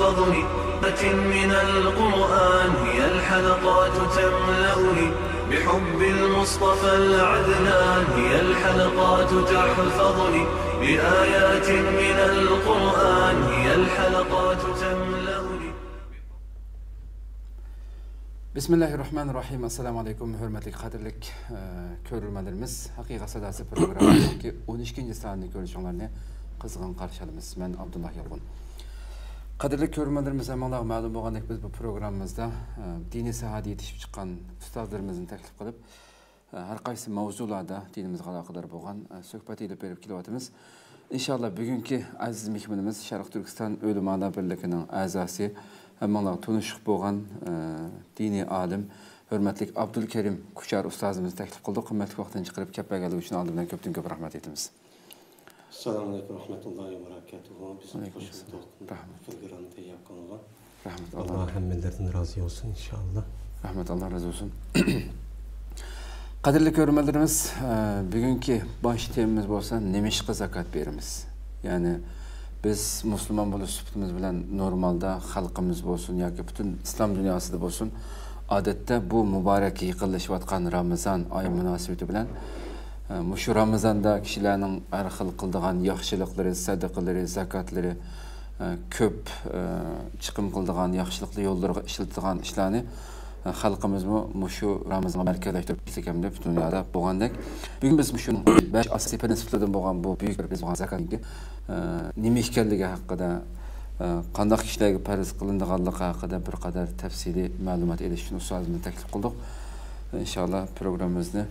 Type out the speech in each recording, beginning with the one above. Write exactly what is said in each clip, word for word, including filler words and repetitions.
تحفظني، من القرآن هي الحلقات تملأني، بحب المصطفى العدنان هي الحلقات تحفظني، بآيات من القرآن هي الحلقات تملأني. بسم الله الرحمن الرحيم. السلام عليكم، ھۆرمەتلىك، قەدىرلىك، ئە، كۆرۈرمەنلىرىمىز. ھەقىقەت ساداسى پروگراممىسىدىكى ئون ئىككىنچى سانىنى كۆرۈشۈڭلارنى قىزغىن قارشى ئالىمىز. مەن ئابدۇللا يالقۇن. قەدىرلىك كۆرۈرمەنلىرىمىز، ھەممىڭلارغا مەلۇم بولغاندەك، بىز بۇ پروگراممىمىزدا، ئە، دىنىي ساھەدە يېتىشىپ چىققان ئۇستازلىرىمىزنى تەكلىپ قىلىپ، ئە، ھەر قايسى ماۋزۇلاردا دىنىمىزغا ئالاقىدار بولغان، ئە، سۆھبەت ئېلىپ بېرىپ كېلىۋاتىمىز. ئىنشاللا بۈگۈنكى ئەزىز مېھمىنىمىز شەرقىي تۈركىستان ئۆلىمالار بىرلىكىنىڭ ئەزاسى، ھەممىڭلارغا تونۇشلۇق بولغان، ئە، دىنىي ئالىم، ھۆرمەتلىك ئابدۇلكەرىم كۇچار ئۇستازىمىزنى تەكلىپ قىلدۇق. قىممەتلىك ۋاقتىنى چىقىرىپ كەپ بەرگەنلىكى ئۈچۈن ئالدى بىلەن كۆپتىن كۆپ رەھمەت ئېيتىمىز. ئەسسالامۇ ئەلەيكۇم رەھمەتۇللاھى ۋە بەرەكاتۇھۇ. بىزنى ئەلەيكۇم ئەسسالام. قوشۇپ رەھمەت. تەييار قىلغان. رەھمەت، ئاللا ھەممىلەردىن رازى بولسۇن، ئىنشائاللا. رەھمەت، ئاللا رازى بولسۇن. قەدىرلىك كۆرۈرمەنلىرىمىز، ئە، بۈگۈنكى باش تېمىمىز بولسا، نېمىشقا زاكات بېرىمىز؟ يەنى، بىز مۇسۇلمان بولۇش سۈپىتىمىز بىلەن نورمالدا خەلقىمىز بولسۇن ياكى پۈتۈن ئىسلام دۇنياسىدا بولسۇن، ئادەتتە بۇ مۇبارەك يېقىنلىشىۋاتقان رامىزان ئايى مۇناسىۋىتى بىلەن، ئە، مۇشۇ رامىزاندا كىشىلەرنىڭ ھەر خىل قىلىدىغان ياخشىلىقلىرى، سەدىقىلىرى، زاكاتلىرى، ئە، كۆپ، ئە، چىقىم قىلىدىغان، ياخشىلىقلار يوللىرىغا ئىشلىتىدىغان ئىشلارنى، ئە، خەلقىمىزمۇ مۇشۇ رامىزانغا مەركەزلەشتۈرۈپ كەلسەك ھەمدە پۈتۈن دۇنيادا بولغاندەك، بۈگۈن بىز مۇشۇ بەش ئاساسىي پىرىنسىپلىرىدىن بولغان بۇ بۈيۈك بىر بىز بولغان زاكاتنىڭكى، ئە، نېمە ئىكەنلىكى ھەققىدە، ئە، قانداق كىشىلەرگە پەرز قىلىنىدىغانلىقى ھەققىدە بىر قەدەر تەپسىلىي مەلۇمات ئېلىش ئۈچۈن ئۇستازىمىزنى تەكلىپ قىلدۇق. ئىنشاللا پروگراممىمىزنى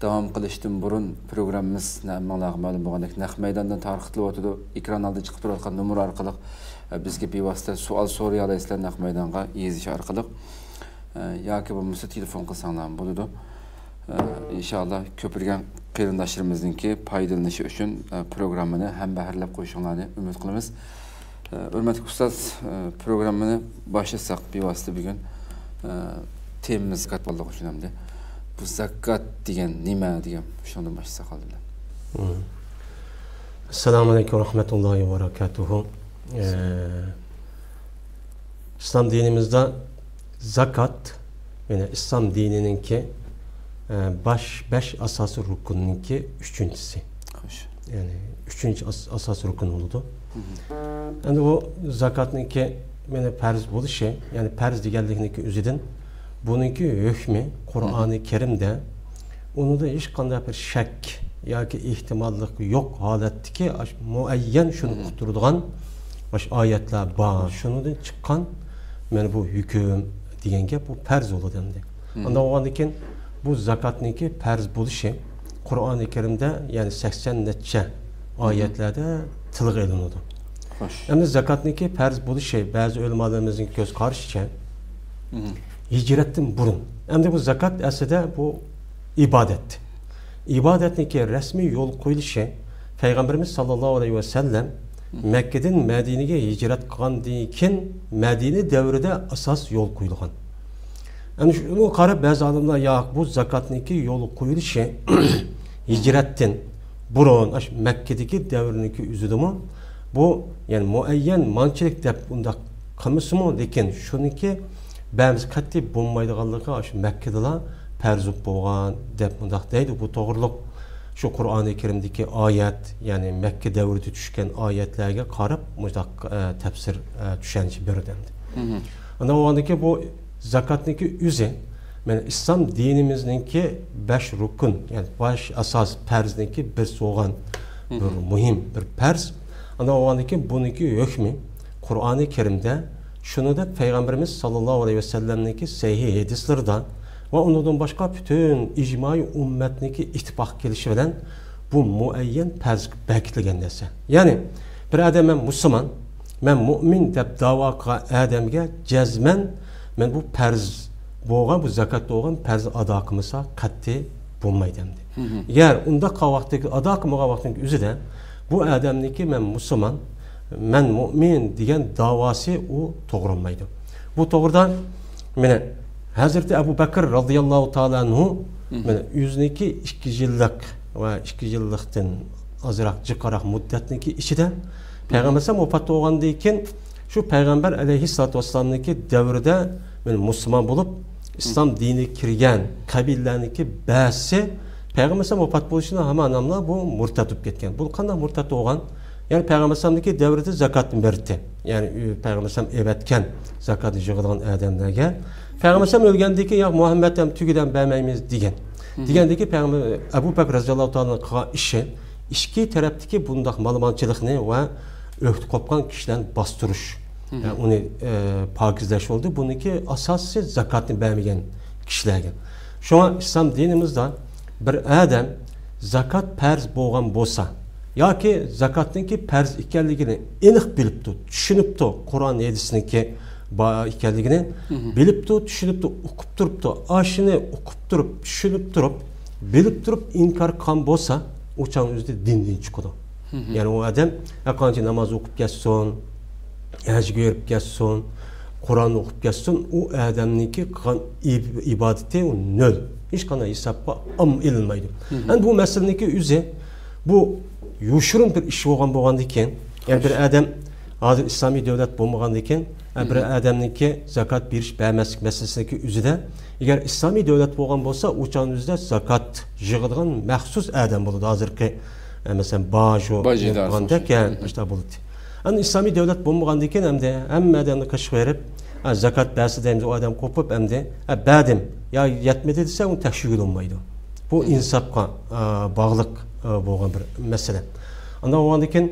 داۋام قىلىشتىن بۇرۇن، پروگراممىمىز ھەممىڭلارغا مەلۇم بولغاندەك نەق مەيداندىن تارقىتىلىۋاتىدۇ. ئېكران ئالدىدا چىقىپ تۇرۇۋاتقان نومۇر ئارقىلىق، ئە، بىزگە بىۋاسىتە سوئال سورىيالايسىلەر نەق مەيدانغا يېزىش ئارقىلىق، ئە، ياكى بولمىسا تېلېفون قىلساڭلارمۇ بولىدۇ. ئە، ئىنشاللا كۆپلىگەن قېرىنداشلىرىمىزنىڭكى پايدىلىنىشى ئۈچۈن، ئە، پروگراممىنى ھەمبەھىرلەپ قويۇشۇڭلارنى ئۈمىد قىلىمىز. ئە، ھۆرمەتلىك ئۇستاز، ئە، پروگراممىنى باشلىساق بىۋاسىتە بۈگۈن، ئە، تېمىمىز زاكات بولغانلىقى ئۈچۈن ئەمدى بۇ زاكات دېگەن نېمە دېگەن شۇنىڭدىن باشلىساق ئالدى بىلەن. مم. ئەسسالامۇ ئەلەيكۇم رەھمەتۇللاھى ۋە بەرەكاتۇھۇ. ئە، ئىسلام دىنىمىزدا زاكات، يەنى ئىسلام دىنىنىڭكى، ئە، باش، بەش ئاساسىي رۇكۇننىڭكى ئۈچىنچىسى. خوش. يەنى ئۈچىنچى ئاس-، ئاساسىي رۇكۇن بولىدۇ. مم. ئەمدى بۇ زاكاتنىڭكى، يەنى پەرز بولۇشى، يەنى پەرز دېگەنلىكنىڭكى ئۆزىدىن بۇنىڭكى ھۆكمى قۇرئانى كەرىمدە ئۇنىڭدا ھېچقانداق بىر شەك ياكى ئېھتىماللىق يوق ھالەتتىكى ئاش-، مۇئەييەن شۇنى ئۇقتۇرىدىغان ئاش-، ئايەتلەر بار. شۇنىڭدىن چىققان مانا بۇ ھۆكۈم دېگەن گەپ، بۇ پەرز بولىدۇ ئەمدى. ئانداق بولغاندىن كېيىن بۇ زاكاتنىڭكى پەرز بولۇشى قۇرئانى كەرىمدە، يەنى سەكسەن نەچچە ئايەتلەردە تىلغا ئېلىنىدۇ. خوش. ئەمدى زاكاتنىڭكى پەرز بولۇشى بەزى ئۆلىمالىرىمىزنىڭ كۆز قارىشىچە ھىجرەتتىن بۇرۇن. ئەمدى بۇ زاكات ئەسلىدە بۇ ئىبادەت. ئىبادەتنىڭكى رەسمىي يول قويۇلۇشى پەيغەمبىرىمىز ساللاللاھۇ ئەلەيھى ۋەسەللەم مەككىدىن مەدىنىگە ھىجرەت قىلغاندىن كېيىن مەدىنە دەۋرىدە ئاساس يول قويۇلغان. ئەنە شۇنىڭغا قاراپ بەزى ئالىملار ياق، بۇ زاكاتنىڭكى يول قويۇلۇشى ھىجرەتتىن بۇرۇن، ئاشۇ مەككىدىكى دەۋرنىڭكى ئۆزىدىمۇ بۇ، يەنى مۇئەييەن مانچىلىك دەپ ئۇنداق قىلمىسىمۇ، لېكىن شۇنىڭكى بەزى قەتئىي بولمايدىغانلىقى ئاشۇ مەككىدىلا پەرز بولغان دەپ مۇنداق دەيدۇ. بۇ توغرىلىق شۇ قۇرئانى كەرىمدىكى ئايەت، يەنى مەككە دەۋرىدە چۈشكەن ئايەتلەرگە قاراپ مۇشۇنداق، ئە، تەپسىر، ئە، چۈشەنچە بېرىدۇ ئەمدى. ئانداق بولغاندىكىن بۇ زاكاتنىڭكى ئۆزى، مانا ئىسلام دىنىمىزنىڭكى بەش رۇكۇن، يەنى باش ئاساس پەرزنىڭكى بىرسى بولغان بىر مۇھىم بىر پەرز. ئانداق بولغاندىكىن بۇنىڭكى ھۆكمى قۇرئانى كەرىمدە، شۇنىڭدەك پەيغەمبىرىمىز ساللاللاھۇ ئەلەيھى ۋەسەللەمنىڭكى سەھىھ ھەدىسلىرىدا ۋە ئۇنىڭدىن باشقا پۈتۈن ئىجمائىي ئۈممەتنىڭكى ئىتتىپاق كېلىشى بىلەن بۇ مۇئەييەن پەرز بەكىتىلگەن نەرسە. يەنى بىر ئادەم مەن مۇسۇلمان، مەن مۇئمىن دەپ داۋا قىلغان ئادەمگە جەزمەن مەن بۇ پەرز بولغان، بۇ زاكات بولغان پەرز ئادا قىلمىسا قەتئىي بولمايدۇ ئەمدى. ئەگەر ئۇنداق قىلغان ۋاقتىدا، ئادا قىلمىغان ۋاقتىنىڭ ئۆزىدە بۇ ئادەمنىڭكى مەن مۇسۇلمان، مەن مۇئمىن دېگەن داۋاسى ئۇ توغرىلمايدۇ. بۇ توغرىدا مانا ھەزرىتى ئەبۇ بەكىر رازىياللاھۇ تائالا ئەنھۇ مانا ئۆزىنىڭكى ئىككى يىللىق ۋە ئىككى يىللىقتىن ئازراق جىقراق مۇددەتنىڭكى ئىچىدە پەيغەمبەر ئەلەيھىسسالام ۋاپات بولغاندىن كېيىن شۇ پەيغەمبەر ئەلەيھىسسالاتۇ ۋەسسالامنىڭكى دەۋرىدە مەن مۇسۇلمان بولۇپ، ئىسلام دىنىگە كىرگەن قەبىلىلەرنىڭكى بەزىسى پەيغەمبەر ئەلەيھىسسالام ۋاپات بولۇشىنىڭ ھامان ئالدىدا بۇ مۇرتەد بولۇپ كەتكەن. بۇ قانداق مۇرتەد بولغان؟ يەنى پەيغەمبەر ئەلەيھىسسالامنىڭكى دەۋرىدە زاكاتنى بەردى. يەنى، ئۆ، پەيغەمبەر ئەلەيھىسسالام ئەۋەتكەن زاكاتنى يىغىدىغان ئادەملەرگە. پەيغەمبەر ئەلەيھىسسالام ئۆلگەندىن كېيىن، يا مۇھەممەد، ھەم تۈگىدەم بەرمەيمىز دېگەن. دېگەندىن كېيىن پەيغەمبەر ئەبۇ بەكرى رەزىياللاھۇ تائالا قىلغان ئىشى ئىچكى تەرەپتىكى بۇنداق مالىمانچىلىقنى ۋە ئۆھدە قوپقان كىشىلەرنى باستۇرۇش. يەنى ئۇنى، ئە، پاكىزلەش بولدى. بۇنىڭكى ئاساسى زاكاتنى بەرمىگەن كىشىلەرگە. شۇڭا ئىسلام دىنىمىزدا بىر ئادەم زاكات پەرز بولغان بولسا ياكى زاكاتنىڭكى پەرز ئىكەنلىكىنى ئېنىق بىلىپتۇ، چۈشىنىپتۇ، قۇرئان ھەدىسنىڭكى بار ئىكەنلىكىنى بىلىپتۇ، چۈشىنىپتۇ، ئۇقۇپ تۇرۇپتۇ. ئاشۇنى ئۇقۇپ تۇرۇپ، چۈشىنىپ تۇرۇپ، بىلىپ تۇرۇپ ئىنكار قىلغان بولسا، ئۇ چاغنىڭ ئۆزىدە دىندىن چىقىدۇ. يەنى ئۇ ئادەم ھەرقانچە ناماز ئوقۇپ كەتسۇن، ھەجگە بېرىپ كەتسۇن، قۇرئان ئوقۇپ كەتسۇن، ئۇ ئادەمنىڭكى قىلغان ئىب-، ئىبادىتى ئۇ نۆل. ھېچقانداق ھېسابقا ئام-، ئېلىنمايدۇ. ئەمدى بۇ مەسىلىنىڭكى ئۆزى، بۇ يوشۇرۇن بىر ئىش بولغان بولغاندىكىن، يەنى بىر ئادەم ھازىر ئىسلامىي دۆلەت بولمىغاندىكىن، ئە، بىر ئادەمنىڭكى زاكات بېرىش بەرمەسلىك مەسىلىسىنىڭكى ئۆزىدە، ئەگەر ئىسلامىي دۆلەت بولغان بولسا، ئۇ چاغنىڭ ئۆزىدە زاكات يىغىدىغان مەخسۇس ئادەم بولىدۇ. ھازىرقى، ئە، مەسىلەن، باج، باج ئىدارىسى بولغاندەك، ئە، ئاشۇنداق بولىدۇ. ئەمدى ئىسلامىي دۆلەت بولمىغاندىكىن، ئەمدى ھەممە ئادەمنى قېشىغا بېرىپ، ئە، زاكات بەرسە دەيمىز، ئۇ ئادەم قوپۇپ، ئەمدى، ئە، بەردىم، يا يەتمىدى دېسە، ئۇنى تەكشۈرگىلى بولمايدۇ. بۇ ئىنساپقا، ئە، باغلىق، ئە، بولغان بىر مەسىلە. ئانداق بولغاندىكىن،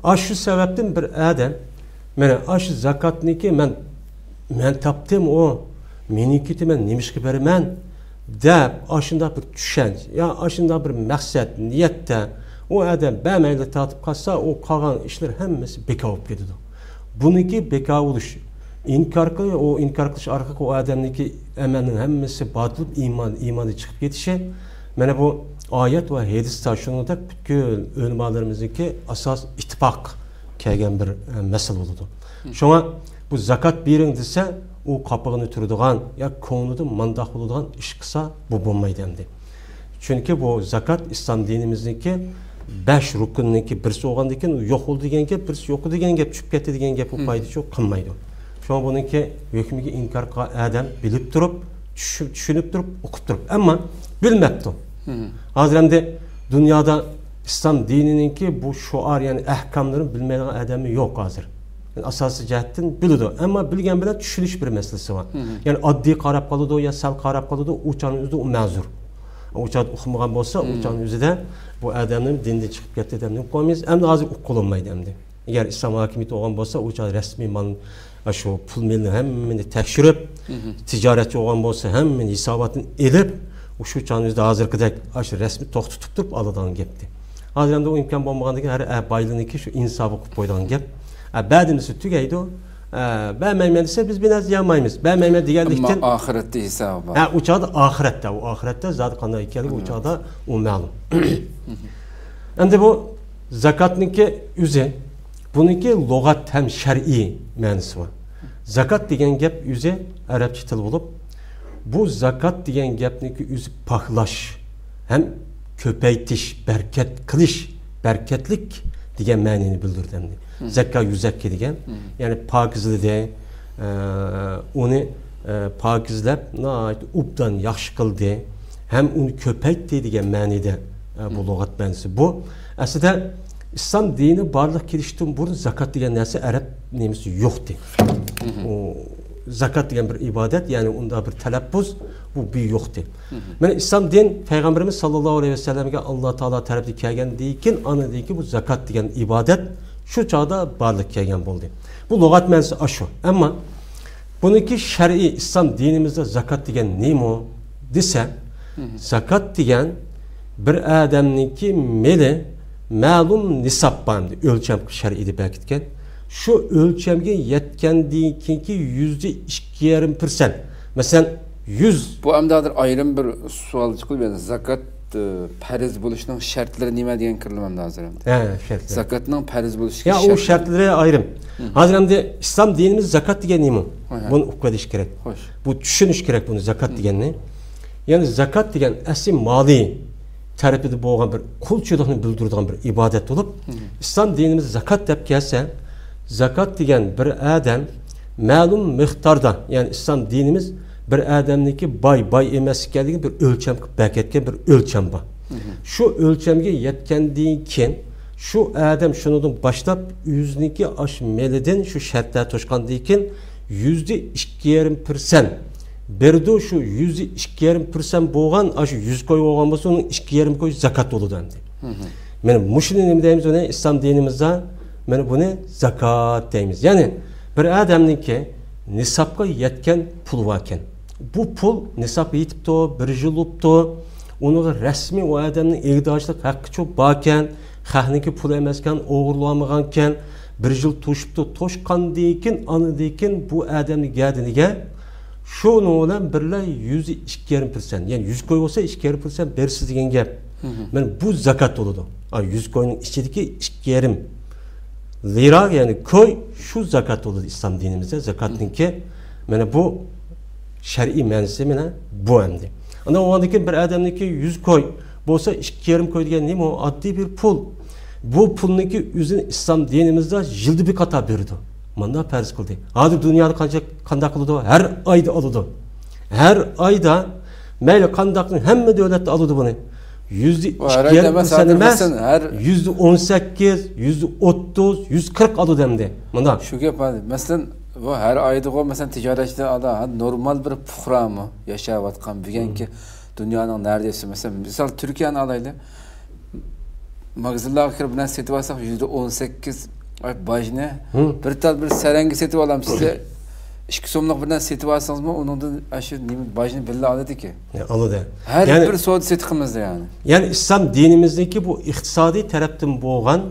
ئاشۇ سەۋەبتىن بىر ئادەم، مانا ئاشۇ زاكاتنىكى مەن، مەن تاپتىم ئۇ، مېنىڭكىدى، مەن نېمىشقا بېرىمەن دەپ، ئاشۇنداق بىر چۈشەنچە، يا ئاشۇنداق بىر مەقسەت، نىيەتتە ئۇ ئادەم بەرمەيلا تارتىپ قالسا، ئۇ قالغان ئىشلار ھەممىسى بىكار بولۇپ كېتىدۇ. بۇنىڭكى بىكار بولۇش، ئىنكار قىل-، ئۇ ئىنكار قىلىش ئارقىلىق ئۇ ئادەمنىڭكى ئەمەلنىڭ ھەممىسى باتىل، ئىمان، ئىمانى چىقىپ كېتىشى، مانا بۇ ئايەت ۋە ھەدىستە، شۇنىڭدەك پۈتكۈل ئۆلىمالىرىمىزنىڭكى ئاساس ئىتتىپاق كەلگەن بىر، ئە، مەسىلە بولىدۇ. شۇڭا بۇ زاكات بېرىڭ دېسە، ئۇ قاپىقىنى تۈرىدىغان يا كۆڭلىدە مانداق بولىدىغان ئىش قىلسا، بۇ بولمايدۇ ئەمدى. چۈنكى بۇ زاكات ئىسلام دىنىمىزنىڭكى بەش رۇكنىنىڭكى بىرسى بولغاندىكىن، ئۇ يوق بولدى دېگەن گەپ، بىرسى يوق دېگەن گەپ، چۈشۈپ كەتتى دېگەن گەپ، ئۇ پايدا يوق قىلمايدۇ. شۇڭا بۇنىڭكى ھۆكمىگە ئىنكار قىلغان ئادەم بىلىپ تۇرۇپ، چۈش-، چۈشىنىپ تۇرۇپ، ئۇقۇپ تۇرۇپ، ئەمما بىلمەپتۇ. ھازىر ئەمدى دۇنيادا ئىسلام دىنىنىڭكى بۇ شوئار، يەنى ئەھكاملىرىنى بىلمەيدىغان ئادەممۇ يوق ھازىر. يەنى ئاساسىي جەھەتتىن بىلىدۇ، ئەمما بىلگەن بىلەن چۈشىنىش بىر مەسىلىسى بار. يەنى ئاددىي قاراپ قالىدۇ يا سەل قاراپ قالىدۇ، ئۇ چاغنىڭ ئۆزىدە ئۇ مەزۇر. ئۇ چاغدا ئۇقمىغان بولسا، ئۇ چاغنىڭ ئۆزىدە بۇ ئادەمنى دىندىن چىقىپ كەتتى دەپ نېمە قىلالمايمىز. ئەمدى ھازىر ئۇققىلى بولمايدۇ ئەمدى. ئەگەر ئىسلام ھاكىمىيىتى بولغان بولسا، ئۇ چاغ رەسمىي مال، شۇ پۇل مېلىنى ھەممىنى تەكشۈرۈپ، تىجارەتچى بولغان بولسا، ھەممىنى ھېساباتتىن ئېلىپ، شۇ چاغنىڭ ئۆزىدە ھازىرقىدەك ئاشۇ رەسمىي توختىتىپ تۇرۇپ ئالىدىغان گەپتى. ھازىر ئەمدى ئۇ ئىمكان بولمىغاندىكىن، ھەر، ئە، بايلىنىكى شۇ ئىنسابى قىلىپ قويىدىغان گەپ. ئە، بەردىم دېسە تۈگەيدۇ. ئە، بەرمەيمەن دېسە، بىز بىر نەرسە دېيەلمەيمىز. بەرمەيمەن دېگەنلىكتىن، ئەمما ئاخىرەتتە ھېسابى بار. ھە، ئۇ چاغدا ئاخىرەتتە، ئۇ ئاخىرەتتە زادى قانداق ئىكەنلىكى ئۇ چاغدا ئۇ مەلۇم. ئەمدى بۇ زاكاتنىڭكى ئۆزى، بۇنىڭكى لۇغەت ھەم شەرئىي مەنىسى بار. زاكات دېگەن گەپ ئۆزى ئەرەبچە تىل بولۇپ، بۇ زاكات دېگەن گەپنىڭكى ئۆزى پاكلاش ھەم كۆپەيتىش، بەرىكەت قىلىش، بەرىكەتلىك دېگەن مەنىنى بىلدۈرىدۇ ئەمدى. زەككا يۇزەككە دېگەن، يەنى پاكىزلىدى، ئە، ئۇنى، ئە، پاكىزلەپ، ناھايىتى ئوبدان ياخشى قىلدى ھەم ئۇنى كۆپەيتتى دېگەن مەنىدە، ئە، بۇ لۇغەت مەنىسى. بۇ ئەسلىدە ئىسلام دىنى بارلىققا كېلىشتىن بۇرۇن زاكات دېگەن نەرسە ئەرەب نېمىسى يوقتى. ئۇ زاكات دېگەن بىر ئىبادەت، يەنى ئۇنداق بىر تەلەپپۇز، بۇ بىر يوقتى. مانا ئىسلام دىن پەيغەمبىرىمىز ساللاللاھۇ ئەلەيھى ۋەسەللەمگە ئاللا تائالا تەرىپىدىن كەلگەندىن كېيىن، ئاندىن كېيىن بۇ زاكات دېگەن ئىبادەت شۇ چاغدا بارلىققا كەلگەن بولدى. بۇ لۇغەت مەنىسى ئاشۇ. ئەمما بۇنىڭكى شەرئىي ئىسلام دىنىمىزدا زاكات دېگەن نېمە دېسە، زاكات دېگەن بىر ئادەمنىڭكى مېلى مەلۇم نىساب بار ئەمدى، ئۆلچەم شەرئىيدە بەكىتكەن. شۇ ئۆلچەمگە يەتكەندىن كېيىنكى يۈزدە ئىككى يېرىم پىرسەنت. مەسىلەن، يۈز. بۇ ئەمدى ھازىر ئايرىم بىر سوئال چىقىدۇ. زاكات، ئە، پەرز بولۇشنىڭ شەرتلىرى نېمە دېگەن كىرىدۇ ئەمدى ھازىر ئەمدى. ھە، شەرتلىرى. زاكاتنىڭ پەرز بولۇشىدىكى يا، ئۇ شەرتلىرى ئايرىم. ھازىر ئەمدى ئىسلام دىنىمىز زاكات دېگەن نېمە؟ بۇنى ئۇقۇۋېلىش كېرەك. خوش. بۇ چۈشىنىش كېرەك بۇنى، زاكات دېگەننى. يەنى زاكات دېگەن ئەسلى مالىي تەرىپىدە بولغان بىر قۇلچىلىقنى بىلدۈرىدىغان بىر ئىبادەت بولۇپ، ئىسلام دىنىمىز زاكات دەپ كەلسە، زاكات دېگەن بىر ئادەم مەلۇم مىقداردا، يەنى ئىسلام دىنىمىز بىر ئادەمنىڭكى باي، باي ئەمەس ئىكەنلىكىنى بىر ئۆلچەم قىلىپ بەرگەن بىر ئۆلچەم بار. شۇ ئۆلچەمگە يەتكەندىن كېيىن، شۇ ئادەم شۇنىڭدىن باشلاپ ئۆزىنىڭكى ئاشۇ مېلىدىن شۇ شەرتلەر توشقاندىن كېيىن، يۈزدە ئىككى يېرىم پىرسەنت بېرىدۇ. شۇ يۈزدە ئىككى يېرىم پىرسەنت بولغان، ئاشۇ يۈز كوي بولغان بولسا، ئۇنىڭ ئىككى يېرىم كوي زاكات بولىدۇ ئەمدى. مانا مۇشۇنى نېمە دەيمىز ئۇنى؟ ئىسلام دىنىمىزدا مانا بۇنى زاكات دەيمىز. يەنى بىر ئادەمنىڭكى نىسابقا يەتكەن پۇل باركەن. بۇ پۇل نىسابقا يېتىپتۇ، بىر يىل بوپتۇ. ئۇنىڭغا رەسمىي ئۇ ئادەمنىڭ ئىگىدارچىلىق ھەققىچۇ باركەن، خەقنىڭكى پۇلى ئەمەسكەن، ئوغرىلانمىغانكەن، بىر يىل توشۇپتۇ، توشقاندىن كېيىن، ئاندىن كېيىن بۇ ئادەمنىڭ گەدىنىگە شۇنىڭ بىلەن بىرلە يۈزدە ئىككى يېرىم پىرسەنت، يەنى يۈز كوي بولسا، ئىككى يېرىم پىرسەنت بېرىسىز دېگەن گەپ. مانا بۇ زاكات بولىدۇ. ئا، يۈز كوينىڭ ئىچىدىكى ئىككى يېرىم لىرا، يەنى كوي، شۇ زاكات بولىدۇ ئىسلام دىنىمىزدا. زاكاتنىڭكى مانا بۇ شەرئىي مەنىسى مانا بۇ ئەمدى. ئاندىن ئۇنىڭدىن كېيىن بىر ئادەمنىڭكى يۈز كوي بولسا، ئىككى يېرىم كوي دېگەن نېمە؟ ئۇ ئاددىي بىر پۇل. بۇ پۇلنىڭكى ئۆزىنى ئىسلام دىنىمىزدا يىلدا بىر قاتار بېرىدۇ. مۇنداق پەرز قىلدى. ھازىر دۇنيادا قانچە، قانداق قىلىدۇ؟ ھەر ئايدا ئالىدۇ. ھەر ئايدا مەيلى قانداق، ھەممە دۆلەتتە ئالىدۇ بۇنى. يۈزدە ئىككى يېرىم پىرسەنت ئەمەس، يۈزدە ئون سەككىز، يۈزدە ئوتتۇز، يۈز قىرىق ئالىدۇ ئەمدى. مۇنداق. شۇ گەپ، مەسىلەن، بۇ ھەر ئايدىغۇ، مەسىلەن، تىجارەتچىلەر ئادا، ھە، نورمال بىر پۇقرامۇ ياشاۋاتقان بۈگۈنكى دۇنيانىڭ نەردە دېسە، مەسىلەن، مىسال، تۈركىيەنى ئالايلى. ماگىزىنلارغا كىرىپ بىر نەرسە سېتىۋالساق، يۈزدە ئون سەككىز باجنى، بىر تال بىر سەرەڭگە سېتىۋالامسىز. ئىككى سوملۇق بىر نەرسە سېتىۋالسىڭىزمۇ، ئۇنىڭدىن ئاشۇ نېمە، باجنى بىللە ئالىدىكەن. ئالىدۇ. ھەر بىر سودا سېتىقىمىزدا، يەنى. يەنى ئىسلام دىنىمىزنىڭكى بۇ ئىقتىسادىي تەرەپتىن بولغان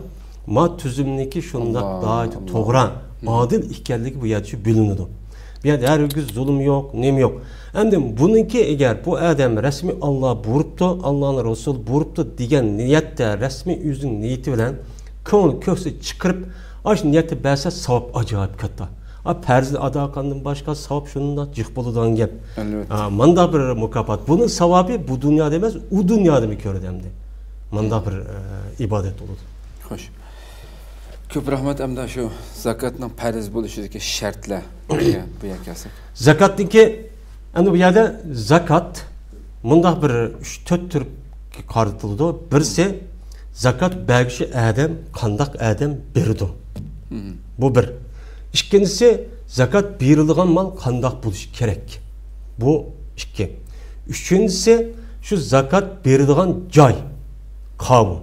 ما تۈزۈمنىكى شۇنداق ناھايىتى توغرا، ئادىل ئىكەنلىكى بۇ يەردە شۇ بىلىنىدۇ. بۇ يەردە ھەرگىز زۇلۇم يوق، نېمە يوق. ئەمدى بۇنىڭكى ئەگەر بۇ ئادەم رەسمىي، ئاللا بۇيرۇپتۇ، ئاللانىڭ رەسۇلى بۇيرۇپتۇ دېگەن نىيەتتە، رەسمىي ئۆزىنىڭ نىيىتى بىلەن كۆڭۈل كۆكسى چىقىرىپ، ئاشۇ نىيەتتە بەرسە، ساۋاب ئاجايىپ كاتتا. ئا، پەرزنى ئادا قىلغاندىن باشقا ساۋاب شۇنداق جىق بولىدىغان گەپ. ئەلۋەتتە. ئا، مانداق بىر مۇكاپات. بۇنىڭ ساۋابى بۇ دۇنيادا ئەمەس، ئۇ دۇنيادىمۇ كۆرىدۇ ئەمدى. مانداق بىر، ئە، ئىبادەت بولىدۇ. خوش. كۆپ رەھمەت. ئەمدى شۇ زاكاتنىڭ پەرز بولۇشىدىكى شەرتلەر بۇ يەرگە كەلسەك. زاكاتنىڭكى، ئەمدى بۇ يەردە زاكات مۇنداق بىر ئۈچ، تۆت تۈرگە قارىتىلىدۇ. بىرسى، زاكات بەرگۈچى ئادەم قانداق ئادەم بېرىدۇ؟ بۇ بىر. ئىككىنچىسى، زاكات بېرىلىدىغان مال قانداق بولۇشى كېرەك؟ بۇ ئىككى. ئۈچىنچىسى، شۇ زاكات بېرىدىغان جاي، قاۋۇ.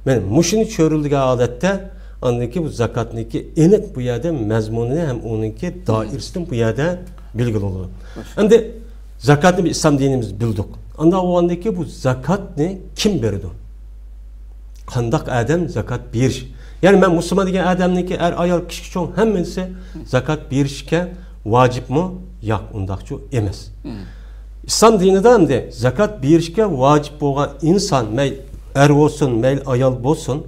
مانا مۇشۇنى چۆرىدىغان ھالەتتە، ئاندىن كېيىن بۇ زاكاتنىڭكى ئېنىق بۇ يەردە مەزمۇنىنى ھەم ئۇنىڭكى دائىرىسىنى بۇ يەردە بىلگىلى بولىدۇ. ئەمدى زاكاتنى بىز ئىسلام دىنىمىز بىلدۇق. ئانداق بولغاندىن كېيىن بۇ زاكاتنى كىم بېرىدۇ؟ قانداق ئادەم زاكات بېرىش؟ يەنى مەن مۇسۇلمان دېگەن ئادەمنىڭكى ئەر، ئايال، كىچىك، چوڭ ھەممىسى زاكات بېرىشكە ۋاجىپمۇ؟ ياق، ئۇنداقچۇ ئەمەس. ئىسلام دىنىدا ئەمدى زاكات بېرىشكە ۋاجىپ بولغان ئىنسان، مەيلى ئەر بولسۇن، مەيلى ئايال بولسۇن،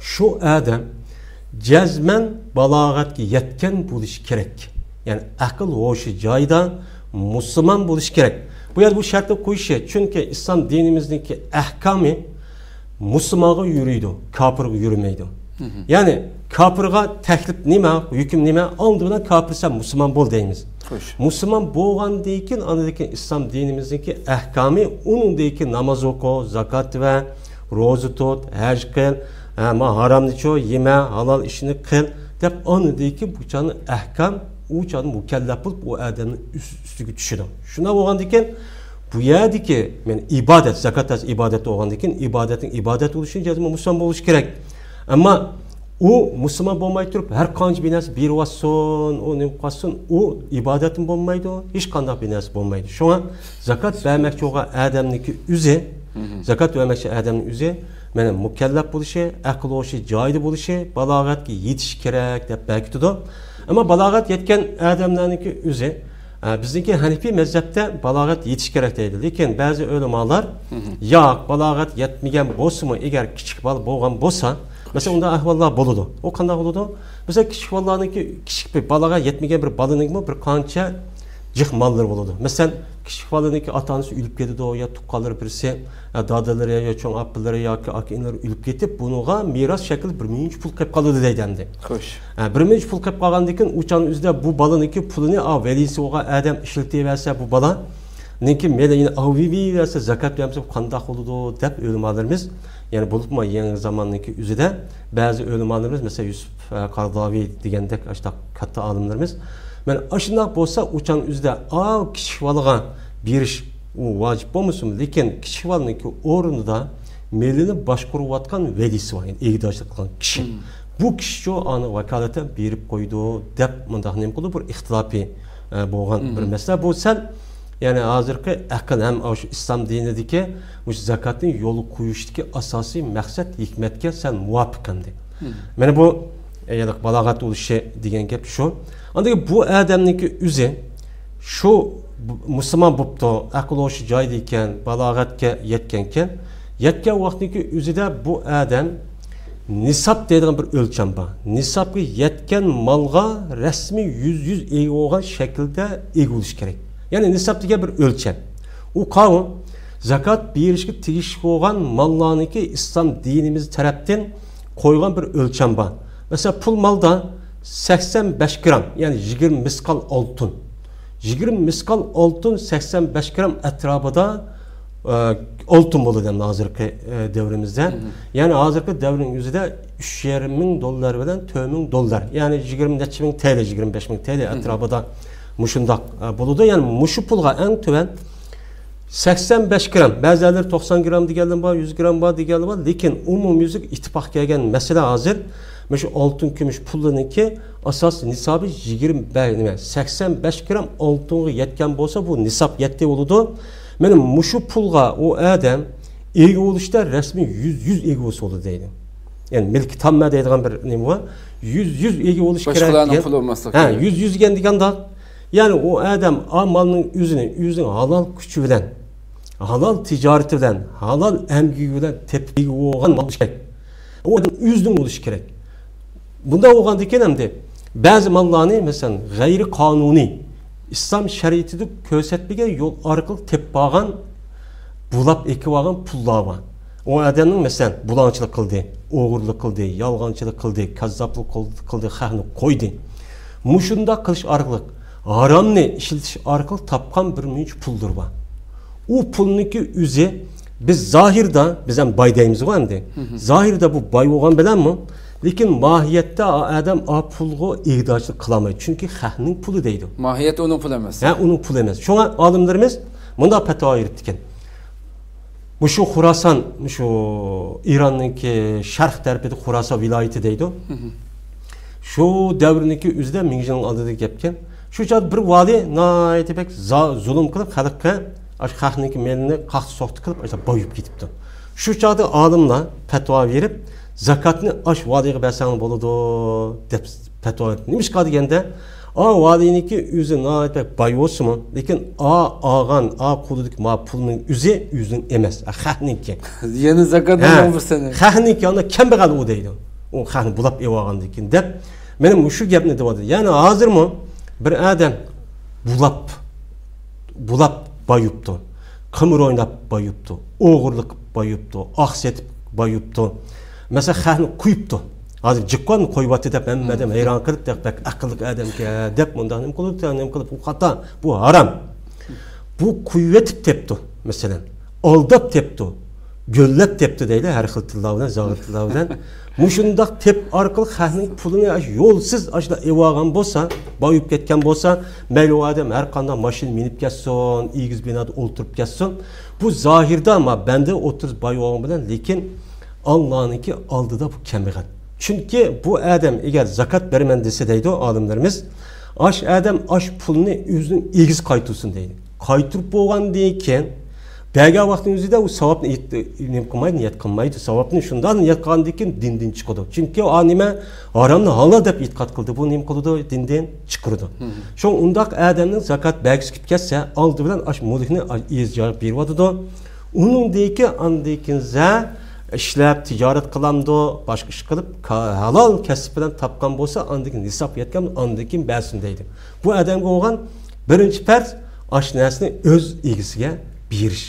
شۇ ئادەم جەزمەن بالاغەتكە يەتكەن بولۇشى كېرەك. يەنى ئەقىل ھوشى جايىدا، مۇسۇلمان بولۇشى كېرەك. بۇ يەردە بۇ شەرتنى قويۇشى، چۈنكى ئىسلام دىنىمىزنىڭكى ئەھكامى مۇسۇلمانغا يۈرىدۇ، كاپىرغا يۈرمەيدۇ. يەنى كاپىرغا تەكلىپ نېمە، ھۆكۈم نېمە، ئالدى بىلەن كاپىر سەن مۇسۇلمان بول دەيمىز. خوش. مۇسۇلمان بولغاندىن كېيىن، ئاندىن كېيىن ئىسلام دىنىمىزنىڭكى ئەھكامى، ئۇنىڭدىن كېيىن ناماز ئوقۇ، زاكات بەر، روزا تۇت، ھەج قىل، ھە، ما ھارامنىچۇ يېمە، ھالال ئىشنى قىل دەپ، ئاندىن كېيىن بۇ چاغنىڭ ئەھكام، ئۇ چاغدا مۇكەللەپ بولۇپ، ئۇ ئادەمنىڭ ئۈس-، ئۈستىگە چۈشىدۇ. شۇنداق بولغاندىن كېيىن، بۇ يەردىكى، مانا، ئىبادەت، زاكات ھەز ئىبادەت بولغاندىن كېيىن، ئىبادەتنىڭ ئىبادەت بولۇشى جەزمەن مۇسۇلمان بولۇشى كېرەك. ئەمما ئۇ مۇسۇلمان بولماي تۇرۇپ، ھەر قانچە بىر نەرسە بېرىۋاتسۇن، ئۇ نېمە قىلسۇن، ئۇ ئىبادەتمۇ بولمايدۇ، ھېچقانداق بىر نەرسە بولمايدۇ. شۇڭا زاكات بەرمەكچى بولغان ئادەمنىڭكى ئۆزى، زاكات بەرمەكچى ئادەمنىڭ ئۆزى، مانا، مۇكەللەپ بولۇشى، ئەقىل ھوشى جايىدا بولۇشى، بالاغەتكە يېتىشى كېرەك دەپ بەركىتىدۇ. ئەمما بالاغەت يەتكەن ئادەملەرنىڭكى ئۆزى، ئە، بىزنىڭكى ھەنىپىي مەزھەپتە بالاغەت يېتىش كېرەك دەيدۇ. لېكىن بەزى ئۆلىمالار، ياق، بالاغەت يەتمىگەن بولسىمۇ، ئەگەر كىچىك بالا بولغان بولسا، مەسىلەن، ئۇنداق ئەھۋاللار بولىدۇ. ئۇ قانداق بولىدۇ؟ مەسىلەن، كىچىك بالىلارنىڭكى، كىچىك بىر بالاغەت يەتمىگەن بىر بالىنىڭمۇ بىر قانچە جىق ماللىرى بولىدۇ. مەسىلەن، كىچىك بالىنىڭكى ئاتا-ئانىسى ئۆلۈپ كېتىدۇ، يا تۇغقانلىرى بىرسى، ئە، دادىلىرى يا چوڭ ئاپىلىرى ياكى ئاكا-ئىنىلىرى ئۆلۈپ كېتىپ، بۇنىڭغا مىراس شەكلىدە بىر مىڭ يۈەن پۇل قېلىپ قالىدۇ دەيدۇ ئەمدى. خوش. ئە، بىر مىڭ يۈەن پۇل قېلىپ قالغاندىن كېيىن، ئۇ چاغنىڭ ئۆزىدە بۇ بالىنىڭكى پۇلىنى، ئا، ۋەلىسى بولغان ئادەم ئىشلىتىۋەرسە، بۇ بالانىڭكى مېلى يەنە ئاۋىۋېرسە، زاكات بەرمىسە قانداق بولىدۇ دەپ ئۆلىمالىرىمىز، يەنى بولۇپمۇ يېڭى زاماننىڭكى ئۆزىدە بەزى ئۆلىمالىرىمىز، مەسىلەن، يۈسۈپ، ئە، قاراداۋى دېگەندەك ئاشۇنداق كاتتا ئالىملىرىمىز، مانا ئاشۇنداق بولسا، ئۇ چاغنىڭ ئۆزىدە ئاۋۇ كىچىك بالىغا بېرىش ئۇ ۋاجىپ بولمىسىمۇ، لېكىن كىچىك بالىنىڭكى ئورنىدا مېلىنى باشقۇرۇۋاتقان ۋەلىسى بار، يەنى ئىگىدارچىلىق قىلغان كىشى. مم. بۇ كىشىچۇ ئانى ۋاكالىتەن بېرىپ قويىدۇ دەپ مۇنداق نېمە قىلىدۇ، بىر ئىختىلاپى، ئە، بولغان بىر مەسىلە. بۇ سەل، يەنى ھازىرقى ئەقىل ھەم ئاشۇ ئىسلام دىنىدىكى مۇشۇ زاكاتنى يولغا قويۇشتىكى ئاساسىي مەقسەت، ھېكمەتكە سەل مۇۋاپىق ئەمدى. مم. مانا بۇ، ئە، يەنى بالاغەت بولۇشى دېگەن گەپ شۇ. ئاندىن بۇ ئادەمنىڭكى ئۆزى شۇ بۇ-، مۇسۇلمان بوپتۇ، ئەقىل ھوشى جايىدا ئىكەن، بالاغەتكە يەتكەنكەن. يەتكەن ۋاقتىنىڭكى ئۆزىدە بۇ ئادەم نىساب دەيدىغان بىر ئۆلچەم بار. نىسابقا يەتكەن مالغا رەسمىي يۈز يۈز ئىگە بولغان شەكىلدە ئىگە بولۇش كېرەك. يەنى نىساب دېگەن بىر ئۆلچەم. ئۇ قانۇن، زاكات بېرىشكە تېگىشلىك بولغان ماللارنىڭكى ئىسلام دىنىمىز تەرەپتىن قويغان بىر ئۆلچەم بار. مەسىلەن، پۇل مالدا سەكسەن بەش گرام، يەنى يىگىرمە مىسقال ئالتۇن. يىگىرمە مىسقال ئالتۇن، سەكسەن بەش گرام ئەتراپىدا، ئە، ئالتۇن بولىدۇ ئەمدى ھازىرقى، ئە، دەۋرىمىزدە. مم. يەنى ھازىرقى دەۋرنىڭ ئۆزىدە ئۈچ يېرىم مىڭ دوللار بىلەن تۆت مىڭ دوللار، يەنى يىگىرمە نەچچە مىڭ تەيلە، يىگىرمە بەش مىڭ تەيلە مم. ئەتراپىدا مۇشۇنداق، ئە، بولىدۇ. يەنى مۇشۇ پۇلغا ئەڭ تۆۋەن سەكسەن بەش گرام، بەزىلەر توقسان گرام دېگەنلەر بار، يۈز گرام بار دېگەنلەر بار. لېكىن ئومۇميۈزلۈك ئىتتىپاق كەلگەن مەسىلە ھازىر مۇشۇ ئالتۇن، كۈمۈش پۇللىرىنىڭكى ئاساسىي نىسابى يىگىرمە بەش، نېمە، سەكسەن بەش گرام ئالتۇنغا يەتكەن بولسا، بۇ نىساب يەتتى بولىدۇ. مانا مۇشۇ پۇلغا ئۇ ئادەم ئىگە بولۇشتا رەسمىي يۈز يۈز ئىگە بولسا بولىدۇ دەيدۇ. يەنى مىلكى تاممە دەيدىغان بىر نېمە بار. يۈز يۈز ئىگە بولۇش كېرەك باشقىلارنىڭ دېگەن. پۇلى بولماسلىق ھە، كېرەك. يۈز يۈز دېگەن دېگەنداق. يەنى ئۇ ئادەم ئا مالنىڭ ئۆزىنى ئۆزىنىڭ ھالال كۈچى بىلەن، ھالال تىجارىتى بىلەن، ھالال ئەمگىكى بىلەن تېپىپ ئىگە بولغان مال بولۇشى كېرەك. ئۇ ئادەم ئۆزىنىڭ بولۇشى كېرەك. بۇنداق بولغاندىكىن ئەمدى بەزى ماللارنى، مەسىلەن، غەيرىي قانۇنىي، ئىسلام شەرىئىتىدە كۆرسەتمىگەن يول ئارقىلىق تېپىپ ئالغان، بۇلاپ ئېكىپ ئالغان پۇللار بار. ئۇ ئادەمنىڭ، مەسىلەن، بۇلاڭچىلىق قىلدى، ئوغرىلىق قىلدى، يالغانچىلىق قىلدى، كاززاپلىق قىل-، قىلدى، خەقنى قويدى. مۇشۇنداق قىلىش ئارقىلىق، ھارامنى ئىشلىتىش ئارقىلىق تاپقان بىر مۇنچە پۇللىرى بار. ئۇ پۇلنىڭكى ئۆزى، بىز زاھىردا، بىز ھەم باي دەيمىزغۇ ئەمدى. مم. زاھىردا بۇ باي بولغان بىلەنمۇ، لېكىن ماھىيەتتە ئا-، ئادەم ئا پۇلغا ئىگىدارچىلىق قىلالمايدۇ. چۈنكى خەقنىڭ پۇلى دەيدۇ. ماھىيەتتە ئۇنىڭ پۇلى ئەمەس. ھە، ئۇنىڭ پۇلى ئەمەس. شۇڭا ئالىملىرىمىز مۇنداق پەتىۋا بېرىپتىكەن. مۇشۇ خۇراسان، مۇشۇ ئىراننىڭكى شەرق تەرىپىدە خۇراسان ۋىلايىتى دەيدۇ. مم. شۇ دەۋرنىڭكى ئۆزىدە مىڭ يىلنىڭ ئالدىدا گەپكەن. شۇ چاغدا بىر ۋالىي ناھايىتى بەك زا-، زۇلۇم قىلىپ خەلققە، ئاشۇ خەقنىڭكى مېلىنى قاقتى سوقتى قىلىپ، ئاشۇ بايىپ كېتىپتۇ. شۇ چاغدا ئالىملار پەتىۋا بېرىپ، زاكاتنى ئاشۇ ۋالىيغا بەرسەڭ بولىدۇ دەپ پەتىۋا بېرىپتۇ. نېمىشقا دېگەندە، ئا ۋالىينىڭكى ئۆزى ناھايىتى بەك باي بولسىمۇ، لېكىن ئا ئالغان، ئا قولىدىكى ما پۇلنىڭ ئۆزى ئۆزىنىڭ ئەمەس، ئا خەقنىڭكى. يەنە زاكات ھە، ئالماڭ بىر سەنە. خەقنىڭكى، ئانا كەمبەغەل ئۇ دەيدۇ. ئۇ خەقنى بۇلاپ ئېلىۋالغاندىن كېيىن دەپ، مانا مۇشۇ گەپنى دەۋاتىدۇ. يەنى ھازىرمۇ بىر ئادەم بۇلاپ، بۇلاپ بايىپتۇ، قىمار ئويناپ بايىپتۇ، ئوغرىلىق بايىپتۇ، ئاق سېتىپ بايىپتۇ. مەسىلەن، خەقنى قويۇپتۇ. ھازىر جىققاننى قويۇۋاتتى دەپ ھەممە ئادەم ھەيران قېلىپ، بەك، بەك ئەقىللىق ئادەمكەن دەپ مۇنداق نېمە قىلىدۇ، نېمە قىلىپ، بۇ خاتا، بۇ ھارام. بۇ قويۇۋېتىپ تېپىپتۇ، مەسىلەن. ئالداپ تېپىپتۇ. گۆللەپ تېپىپتۇ دەيلى، ھەر خىل تىللار بىلەن، زاغرا تىللار بىلەن. مۇشۇنداق تېپ ئارقىلىق خەقنىڭ پۇلىنى ئاشۇ يولسىز ئاشۇنداق ئېلىۋالغان بولسا، بايىپ كەتكەن بولسا، مەيلى ئۇ ئادەم ھەر قانداق ماشىنا مىنىپ كەتسۇن، ئېگىز بىنادا ئولتۇرۇپ كەتسۇن. بۇ زاھىردا ما بەندە ئوتتۇرىسى باي بولغان بىلەن، لېكىن ئاللانىڭكى ئالدىدا بۇ كەمبەغەل. چۈنكى بۇ ئادەم ئەگەر زاكات بېرىمەن دېسە دەيدۇ ئالىملىرىمىز، ئاش ئادەم ئاش پۇلنى ئۆزىنىڭ ئىگىسى قايتۇرسۇن دەيدۇ. قايتۇرۇپ بولغاندىن كېيىن، بەرگەن ۋاقتىنىڭ ئۆزىدە ئۇ ساۋابنى ئېيت-، نېمە قىلمايدۇ، نىيەت قىلمايدۇ. ساۋابنى شۇنداق نىيەت قىلغاندىن كېيىن دىندىن چىقىدۇ. چۈنكى ئا نېمە، ھارامنى ھالال دەپ ئېتىقاد قىلدى. بۇ نېمە قىلىدۇ؟ دىندىن چىقىرىدۇ. مم. شۇڭا ئۇنداق ئادەمنىڭ زاكات بەرگۈسى كېلىپ كەتسە، ئالدى بىلەن ئاش مۈلۈكنى ئېگىز جايغا بېرىۋاتىدۇ. ئۇنىڭدىن كېيىن، ئاندىن كېيىن زە-، ئىشلەپ، تىجارەت قىلامدۇ، باشقا ئىش قىلىپ، كا-، ھالال كەسىپ بىلەن تاپقان بولسا، ئاندىن كېيىن نىساب يەتكەن، ئاندىن كېيىن بەرسۇن دەيدۇ. بۇ ئادەمگە بولغان بىرىنچى پەرز، ئاشۇ نەرسىنى ئۆز ئىگىسىگە بېرىش.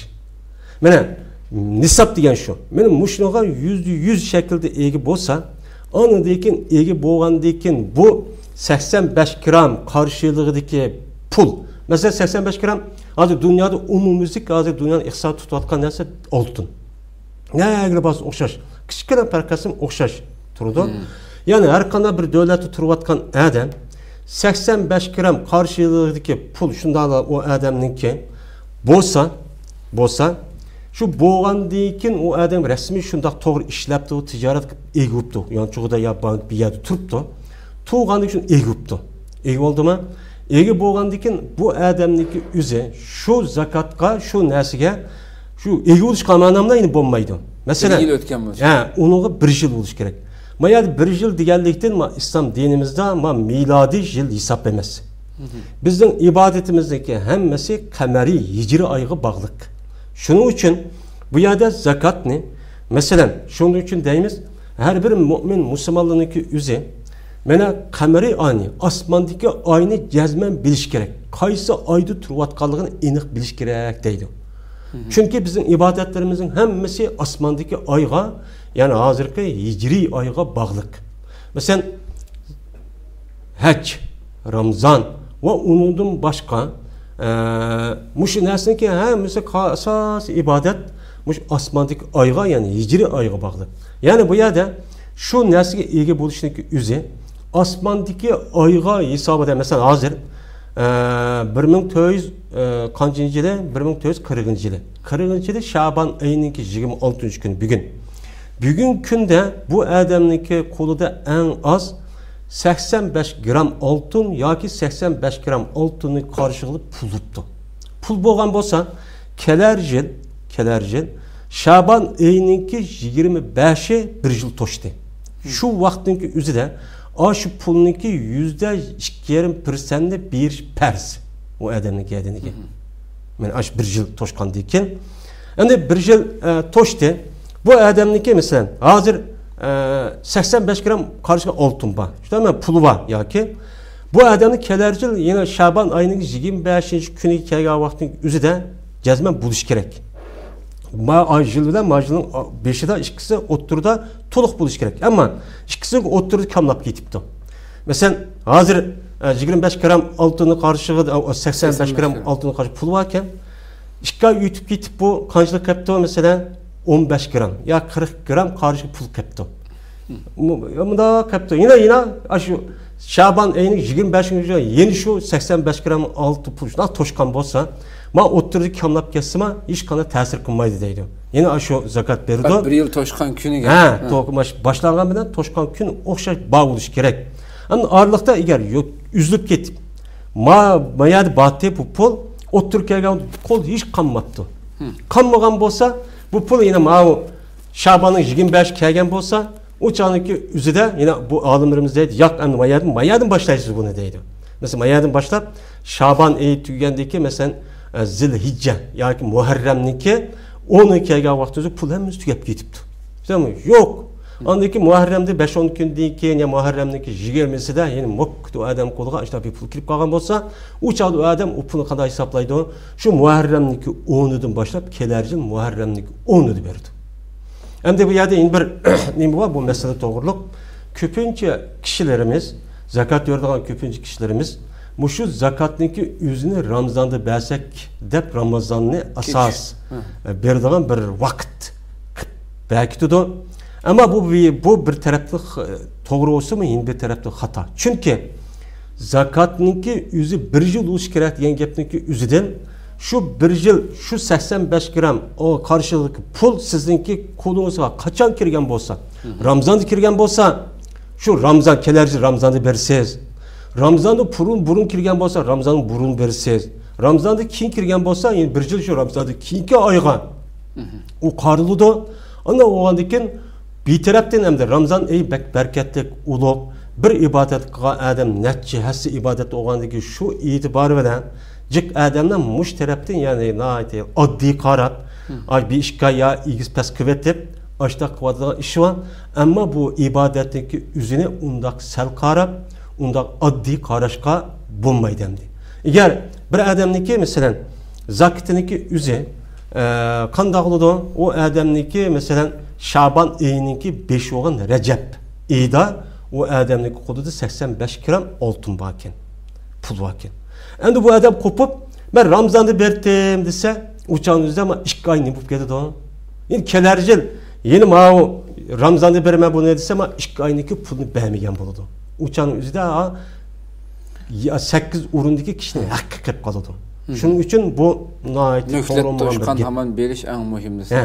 مانا، نىساب دېگەن شۇ. مانا مۇشۇنىڭغا يۈزدە يۈز شەكىلدە ئىگە بولسا، ئاندىن كېيىن ئىگە بولغاندىن كېيىن بۇ سەكسەن بەش گرام قارشىلىقىدىكى پۇل. مەسىلەن، سەكسەن بەش گرام ھازىر دۇنيادا ئومۇميۈزلۈك، ھازىر دۇنيانىڭ ئىقتىسادى تۇتۇۋاتقان نەرسە ئالتۇن. نەگىلا بارسا ئوخشاش. كىچىككىنە پەرقەسىم ئوخشاش تۇرىدۇ. يەنى ھەر قانداق بىر دۆلەتتە تۇرۇۋاتقان ئادەم سەكسەن بەش گرام قارشىلىقىدىكى پۇل، شۇنداقلا ئۇ ئادەمنىڭكى بولسا، بولسا، شۇ بولغاندىن كېيىن ئۇ ئادەم رەسمىي شۇنداق توغرا ئىشلەپتۇ، تىجارەت قىلىپ ئىگە بوپتۇ. يانچۇقىدا يا بانك بىر يەردە تۇرۇپتۇ. تۇرغاندىن كېيىن ئىگە بوپتۇ. ئىگە بولدىمۇ؟ ئىگە بولغاندىن كېيىن بۇ ئادەمنىڭكى ئۆزى شۇ زاكاتقا، شۇ نەرسىگە، شۇ ئىگە بولۇشقا ئامانەملا ئەمدى بولمايدۇ. مەسىلەن، بىر يىل ئۆتكەن بولسا. ھە، ئۇنىڭغا بىر يىل بولۇشى كېرەك. ما يەردە بىر يىل دېگەنلىكتىن، ما ئىسلام دىنىمىزدا، ما مىلادىي يىل ھېساب ئەمەس. بىزنىڭ ئىبادىتىمىزنىڭكى ھەممىسى قەمەرىي ھىجرىي ئايغا باغلىق. شۇنىڭ ئۈچۈن بۇ يەردە زاكاتنى، مەسىلەن، شۇنىڭ ئۈچۈن دەيمىز، ھەر بىر مۆمىن مۇسۇلمانلارنىڭكى ئۆزى، مانا، قەمەرىي ئاينى، ئاسماندىكى ئاينى جەزمەن بىلىش كېرەك. قايسى ئايدا تۇرۇۋاتقانلىقىنى ئېنىق بىلىش كېرەك دەيدۇ. چۈنكى بىزنىڭ ئىبادەتلىرىمىزنىڭ ھەممىسى ئاسماندىكى ئايغا، يەنى ھازىرقى ھىجرىي ئايغا باغلىق. مەسىلەن، ھەج، رامزان ۋە ئۇنىڭدىن باشقا، ئە، مۇشۇ نەرسىنىڭكى ھەممىسى قا-، ئاساسىي ئىبادەت مۇشۇ ئاسماندىكى ئايغا، يەنى ھىجرىي ئايغا باغلىق. يەنى بۇ يەردە شۇ نەرسىگە ئىگە بولۇشنىڭكى ئۆزى ئاسماندىكى ئايغا ھېسابىدا، مەسىلەن، ھازىر، ئە، بىر مىڭ تۆت يۈز، ئە، قانچىنچى يىلى؟ بىر مىڭ تۆت يۈز قىرىقىنچى يىلى. قىرىقىنچى يىلى شابان ئېيىنىڭكى يىگىرمە ئالتىنچى كۈنى بۈگۈن. بۈگۈنكى كۈندە بۇ ئادەمنىڭكى قولىدا ئەڭ ئاز سەكسەن بەش گرام ئالتۇن ياكى سەكسەن بەش گرام ئالتۇننى قارشى قىلىپ پۇل بوپتۇ. پۇل بولغان بولسا، كېلەر يىل، كېلەر يىل شابان ئېيىنىڭكى يىگىرمە بەشى بىر يىل توشتى. شۇ ۋاقىتنىڭكى ئۆزىدە ئاشۇ پۇلنىڭكى يۈزدە ئىككى يېرىم پىرسەنتنى بېرىش پەرز ئۇ ئادەمنىڭكى ئەدىنىگە. مانا ئاشۇ بىر يىل توشقاندىن كېيىن، ئەمدى بىر يىل، ئە، توشتى. بۇ ئادەمنىڭكى، مەسىلەن، ھازىر، ئە، سەكسەن بەش گرام قارىشقا ئالتۇن بار. شۇنداقمۇ پۇلى بار ياكى. بۇ ئادەمنى كېلەر يىل يەنە شابان ئايىنىڭ يىگىرمە بەشىنچى كۈنىگە كەلگەن ۋاقىتنىڭ ئۆزىدە جەزمەن بولۇشى كېرەك. ما-، ئا، يىل بىلەن ما يىلنىڭ، ئا، بېشىدا ئىككىسى ئوتتۇرىدا تولۇق بولۇشى كېرەك. ئەمما ئىككىسى ئوتتۇرىدا كاملاپ كېتىپتۇ. مەسىلەن، ھازىر، ئە، يىگىرمە بەش گرام ئالتۇننى قارىشىغا، ئە، سەكسەن بەش گرام ئالتۇننى قارىشى پۇل باركەن، ئىككى ئاي ئۆتۈپ كېتىپ بۇ قانچىلىك قېپتۇ؟ مەسىلەن، ئون بەش گرام يا قىرىق گرام قارىشى پۇل قېپتۇ. مۇ-، مۇنداق قېپتۇ. يەنە، يەنە ئاشۇ شابان ئېيىنىڭ يىگىرمە بەشىنچى كۈنى يەنە شۇ سەكسەن بەش گرام ئالتۇن پۇل شۇنداق توشقان بولسا، ما ئوتتۇرىدا كاملاپ كەتسىما، ھېچقانداق تەسىر قىلمايدۇ دەيدۇ. يەنە ئاشۇ زاكات بېرىدۇ. بىر يىل توشقان كۈنىگە. ھە، ھە. تو-، ماش-، باشلانغان بىلەن توشقان كۈن ئوخشاش بار بولۇشى كېرەك. ئەمدى ئارىلىقتا ئەگەر يو-، ئۈزۈلۈپ كېتىپ، ما-، ما يەردە باتتى بۇ پۇل، ئوتتۇرىغا كەلگەن قول ھېچ قانماپتۇ. قانمىغان بولسا، بۇ پۇل يەنە ماۋۇ شاباننىڭ يىگىرمە بەشى كەلگەن بولسا، ئۇ چاغنىڭكى ئۆزىدە يەنە بۇ ئالىملىرىمىز دەيدۇ، ياق، ئەمدى ما يەردىن، ما يەردىن باشلايسىز بۇنى دەيدۇ. مەسىلەن، ما يەردىن باشلاپ، شابان ئېيى تۈگىگەندىن كېيىن، مەسىلەن، ئە، زىلھىججە ياكى مۇھەررەمنىڭكى ئونى كەلگەن ۋاقتىڭىزدا پۇل ھەممىسى تۈگەپ كېتىپتۇ. بىلەمۇ؟ يوق. ئاندىن كېيىن مۇھەررەمدە بەش ئون كۈندىن كېيىن يا مۇھەررەمنىڭكى يىگىرمىسىدە يەنە موككىدە ئادەم قولىغا ئاشۇنداق بىر پۇل كىرىپ قالغان بولسا، ئۇ چاغدا ئۇ ئادەم ئۇ پۇلنى قانداق ھېسابلايدۇ؟ شۇ مۇھەررەمنىڭكى ئونىدىن باشلاپ كېلەر يىل مۇھەررەمنىڭكى ئونىدا بېرىدۇ. ئەمدى بۇ يەردە يەنە بىر نېمە بار بۇ مەسىلە توغرۇلۇق. كۆپىنچە كىشىلىرىمىز، زاكات بېرىدىغان كۆپىنچە كىشىلىرىمىز مۇشۇ زاكاتنىڭكى ئۆزىنى رامزاندا بەرسەك دەپ، رامزاننى ئاساس بېرىدىغان بىر ۋاقىت قىلىپ بەركىتىدۇ. ئەمما بۇ، بۇ بىر تەرەپتىن خ-، توغرا بولسىمۇ، يەنە بىر تەرەپتىن خاتا. چۈنكى زاكاتنىڭكى ئۆزى بىر يىل بولۇشى كېرەك دېگەن گەپنىڭكى ئۆزىدىن شۇ بىر يىل شۇ سەكسەن بەش گرام ئۇ قارشىلىقى پۇل سىزنىڭكى قولىڭىزغا قاچان كىرگەن بولسا، رامزاندا كىرگەن بولسا، شۇ رامزان، كېلەر يىل رامزاندا بېرىسىز. رامزاندىن بۇرۇن، بۇرۇن كىرگەن بولسا، رامزاندىن بۇرۇن بېرىسىز. رامزاندىن كېيىن كىرگەن بولسا، يەنە بىر يىل شۇ رامزاندىن كېيىنكى ئايغا ئۇ قارىلىدۇ. ئاندىن بولغاندىن كېيىن بىر تەرەپتىن ئەمدى رامزان ئېيى بەك بەرىكەتلىك، ئۇلۇغ بىر ئىبادەت قىلغان ئادەم نەچچە ھەسسە ئىبادەت بولغاندىن كېيىن شۇ ئېتىبارى بىلەن جىق ئادەملەر مۇشۇ تەرەپتىن، يەنى ناھايىتى ئاددىي قاراپ، ئاي بىر ئىككى ئاي يا ئېگىز پەس قىلىۋېتىپ، ئاشتاق قىلىۋاتىدىغان ئىشى بار. ئەمما بۇ ئىبادەتنىڭكى ئۆزىنى ئۇنداق سەل قاراپ، ئۇنداق ئاددىي قاراشقا بولمايدۇ ئەمدى. ئەگەر بىر ئادەمنىڭكى، مەسىلەن، زاكىتىنىڭكى ئۆزى، ئە، قانداق بولىدۇ؟ ئۇ ئادەمنىڭكى، مەسىلەن، شابان ئېيىنىڭكى بېشى بولغان رەجەب ئېيىدا ئۇ ئادەمنىڭكى قولىدا سەكسەن بەش گرام ئالتۇن باركەن، پۇل باركەن. ئەمدى بۇ ئادەم قوپۇپ، مەن رامزاندا بەرتىم دېسە، ئۇ چاغنىڭ ئۆزىدە مانا ئىككى ئاي نېمە بولۇپ كېتىدۇ؟ يەنە كېلەر يىل يەنە ماۋۇ رامزاندا بېرىمەن بۇنى دېسە، مانا ئىككى ئاينىڭكى پۇلىنى بەرمىگەن بولىدۇ. ئۇ چاغنىڭ ئۆزىدە، ھا، يا سەككىز ئورۇندىكى كىشىنىڭ ھەققى قېلىپ قالىدۇ. شۇنىڭ ئۈچۈن بۇ ناھايىتى مۆھلەت توغرا بولمىغان بىر توشقان گەپ. ھامان بېرىش ئەڭ مۇھىملىسى. ھە.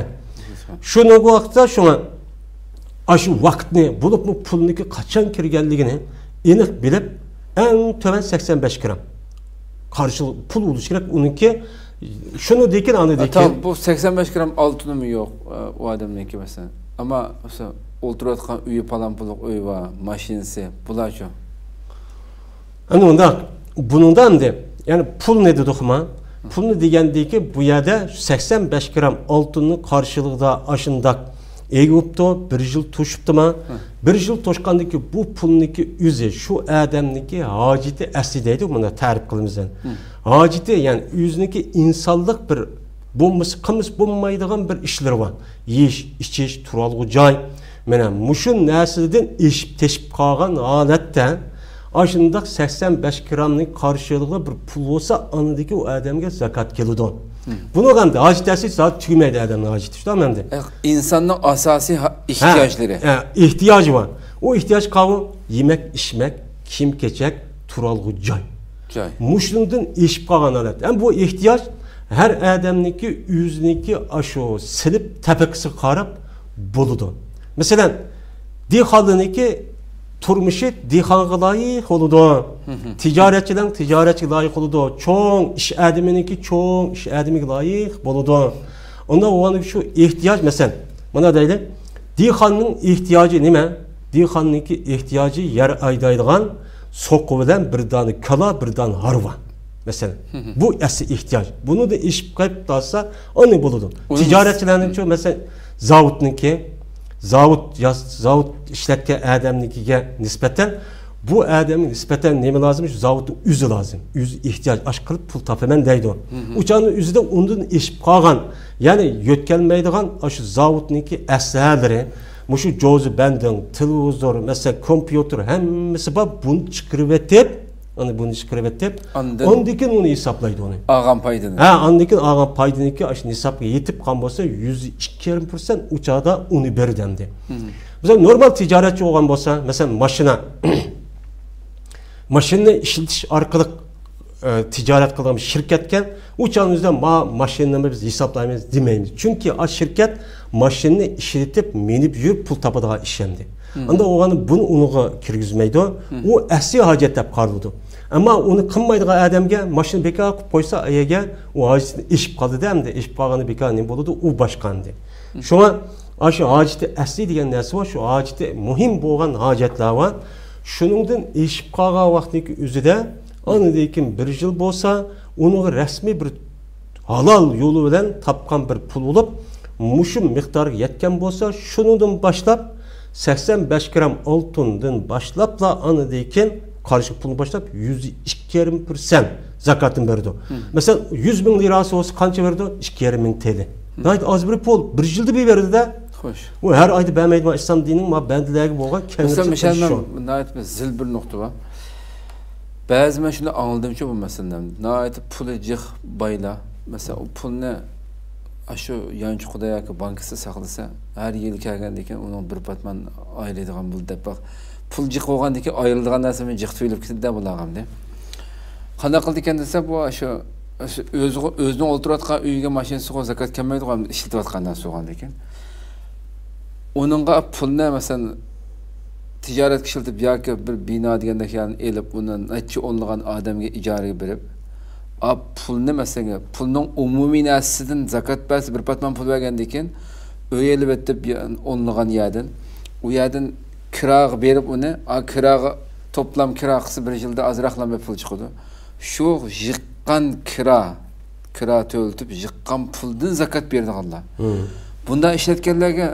شۇنىڭ ۋاقتىدا شۇڭا ئاشۇ ۋاقىتنى، بولۇپمۇ پۇلنىڭكى قاچان كىرگەنلىكىنى ئېنىق بىلىپ، ئەڭ تۆۋەن سەكسەن بەش گرام قارشى پۇل بولۇشى كېرەك ئۇنىڭكى. شۇنى دېكىن، ئانى دېكىن. تامام، بۇ سەكسەن بەش گرام ئالتۇنىمۇ يوق، ئۇ ئادەمنىڭكى، مەسىلەن. ئەمما، مەسىلەن، ئولتۇرۇۋاتقان ئۆيى، پالان پۇللۇق ئۆيى بار، ماشىنىسى، بۇلارچۇ؟ ئەنە ئۇنداق. بۇنىڭدا ئەمدى، يەنى پۇلنى دېدۇقما؟ پۇلنى دېگەندىكى، بۇ يەردە سەكسەن بەش گرام ئالتۇننىڭ قارشىلىقىدا ئاشۇنداق ئىگە بوپتۇ، بىر يىل توشۇپتىما؟ بىر يىل توشقاندىكى بۇ پۇلنىڭكى ئۆزى شۇ ئادەمنىڭكى ھاجىتى ئەسلى دەيدۇ، مۇنى تەرىپ قىلىمىز. ھاجىتى، يەنى ئۆزىنىڭكى ئىنسانلىق بىر بولمىسا قىلمىسا بولمايدىغان بىر ئىشلىرى بار. يېيىش، ئىچىش، تۇرالغۇ جاي. مانا مۇشۇ نەرسىدىن ئېشىپ تېشىپ قالغان ھالەتتە ئاشۇنداق سەكسەن بەش گرامنىڭ قارشىلىقىدا بىر پۇل بولسا، ئاندىكى ئۇ ئادەمگە زاكات كېلىدۇ. بۇنىڭغا ئەمدى ھاجەت ئەسلى زادى تۈگىمەيدۇ ئادەمنىڭ ھاجىتى، شۇنداقمۇ ئەمدى؟ ئىنساننىڭ ئاساسىي ھا-، ھە، ئېھتىياجلىرى. ھە، ئېھتىياجى بار. ئۇ ئېھتىياج قاۋۇ، يېمەك، ئىچمەك، كىيىم-كېچەك، تۇرالغۇ جاي. جاي. مۇشۇنىڭدىن ئېشىپ قالغان ھالەت. ئەمما بۇ ئېھتىياج ھەر ئادەمنىڭكى ئۆزىنىڭكى ئاشۇ سېلىپ تەبىقىسىگە قاراپ بولىدۇ. مەسىلەن، دېھقانلارنىڭكى تۇرمۇشى دېھقانغا لايىق بولىدۇ. تىجارەتچىلەرنىڭ تىجارەتچىگە لايىق بولىدۇ. چوڭ ئىش ئادىمىنىڭكى چوڭ ئىش ئادىمىگە لايىق بولىدۇ. ئۇنداق بولغاندا شۇ ئېھتىياج، مەسىلەن، مانا دەيلى، دېھقاننىڭ ئېھتىياجى نېمە؟ دېھقاننىڭكى ئېھتىياجى يەر ھەيدەيدىغان سوقا بىلەن بىر دانە كالا، بىر دانە ھارۋا. مەسىلەن، بۇ ئەسلى ئېھتىياج. بۇنىڭدىن ئېشىپ قېلىپ قالسا، ئاندىن بولىدۇ. تىجارەتچىلەرنىڭچۇ، مەسىلەن، زاۋۇتنىڭكى، زاۋۇت ياس-، زاۋۇت ئىشلەتكەن ئادەمنىڭكىگە نىسبەتەن، بۇ ئادەمگە نىسبەتەن نېمە لازىم؟ شۇ زاۋۇتنىڭ ئۆزى لازىم. ئۆزى ئېھتىياج، ئاش قىلىپ پۇل تاپىمەن دەيدۇ. ئۇ چاغنىڭ ئۆزىدە ئۇندىن ئېشىپ قالغان، يەنى يۆتكەلمەيدىغان ئاشۇ زاۋۇتنىڭكى ئەسلىھەلىرى، مۇشۇ جوزى بەندىڭ، تېلېۋىزور، مەسىلەن، كومپيۇتېر، ھەممىسى بار، بۇنى چىقىرىۋېتىپ، ئانا بۇنى چىقىرىۋېتىپ، ئاندىن ئاندىن كېيىن ئۇنى ھېسابلايدۇ ئۇنى. ئالغان پايدىنى. ھە، ئاندىن كېيىن ئالغان پايدىنىڭكى ئاشۇ نىسابقا يېتىپ قالغان بولسا، يۈز ئىككى يېرىم پىرسەنت ئۇ چاغدا ئۇنى بېرىدۇ ئەمدى. بىز نورمال تىجارەتچى بولغان بولسا، مەسىلەن، ماشىنا، ماشىنىنى ئىشلىتىش ئارقىلىق، ئە، تىجارەت قىلىدىغان بىر شىركەتكەن، ئۇ چاغنىڭ ئۆزىدە ما-، ماشىنىنى بىز ھېسابلايمىز دېمەيمىز. چۈنكى ئا شىركەت ماشىنىنى ئىشلىتىپ، مىنىپ يۈرۈپ پۇل تاپىدىغان ئىش ئەمدى. ئانداق بولغاندا بۇنى ئۇنىڭغا كىرگۈزمەيدۇ. ئۇ ئەسلى ھاجەت دەپ قارىلىدۇ. ئەمما ئۇنى قىلمايدىغان ئادەمگە ماشىنا بىكار قىلىپ قويسا، ئەگەر ئۇ ھاجىتىنى ئېشىپ قالدى-دە، ئەمدى ئېشىپ قالغىنى بىكار نېمە بولىدۇ، ئۇ باشقا ئەمدى. شۇڭا ئاشۇ ھاجىتى ئەسلى دېگەن نەرسە بار، شۇ ھاجىتى مۇھىم بولغان ھاجەتلەر بار. شۇنىڭدىن ئېشىپ قالغان ۋاقىتنىڭكى ئۆزىدە، ئاندىن كېيىن بىر يىل بولسا، ئۇنىڭغا رەسمىي بىر ھالال يولى بىلەن تاپقان بىر پۇل بولۇپ، مۇشۇ مىقدارغا يەتكەن بولسا، شۇنىڭدىن باشلاپ، سەكسەن بەش گرام ئالتۇندىن باشلاپلا، ئاندىن كېيىن قارشى پۇلنى باشلاپ، يۈز ئىككى يېرىم پىرسەنت زاكاتىنى بېرىدۇ. مەسىلەن، يۈز مىڭ لىراسى بولسا قانچە بېرىدۇ؟ ئىككى يېرىم مىڭ تىيىن. ناھايىتى ئاز بىر پۇل، بىر يىلدا بىر بېرىدۇ-دە. خوش. ئۇ ھەر ئايدا بەرمەيدىغان ئىسلام دىنىنىڭ ما بەندىلەرگە بولغان كەڭرى مۇسلىم مىشەلمەن، شۇ. ناھايىتى بىر زىل بىر نۇقتا بار. بەزى مەن شۇنى ئاڭلىدىمچۇ بۇ مەسىلىنى. ناھايىتى پۇلى جىق بايلار. مەسىلەن، ئۇ پۇلنى ئاشۇ يانچۇقىدا ياكى بانكىسىدا ساقلىسا، ھەر يىل كەلگەندىن كېيىن ئۇنىڭ بىر پاتمان ئايرىيدىغان بولدى دەپ باق. پۇل جىق بولغاندىن كېيىن ئايرىلىدىغان نەرسە جىق تۇيۇلۇپ كېتىدۇ-دە بۇلارغا ئەمدى. قانداق قىلىدىكەن دېسە، بۇ ئاشۇ، ئاشۇ ئۆزىغۇ-، ئۆزىنىڭ ئولتۇرۇۋاتقان ئۆيىگە، ماشىنىسىغۇ زاكات كەلمەيدىغۇ، ئىشلىتىۋاتقان نەرسە بولغاندىكىن. ئۇنىڭغا پۇلنى، مەسىلەن، تىجارەتكە ئىشلىتىپ ياكى بىر بىنا دېگەندەك يەرنى ئېلىپ، ئۇنى نەچچە ئونلىغان ئادەمگە ئىجارىگە بېرىپ، ئا، پۇلنى، مەسىلەن، پۇلنىڭ ئومۇمىي نەرسىسىدىن زاكات بەرسە، بىر پاتمان پۇل بەرگەندىن كېيىن، ئۆي ئېلىۋېتىپ، يا-، ئونلىغان يەردىن، ئۇ يەردىن كىراغا بېرىپ ئۇنى، ئا، كىراغا، توپلام كىرا قىلسا بىر يىلدا ئازراقلا بىر پۇل چىقىدۇ. شۇ يىغقان كىرا، كىرا تۆلىتىپ يىغقان پۇلدىن زاكات بېرىدىغانلار. بۇنداق ئىشلەتكەنلەرگە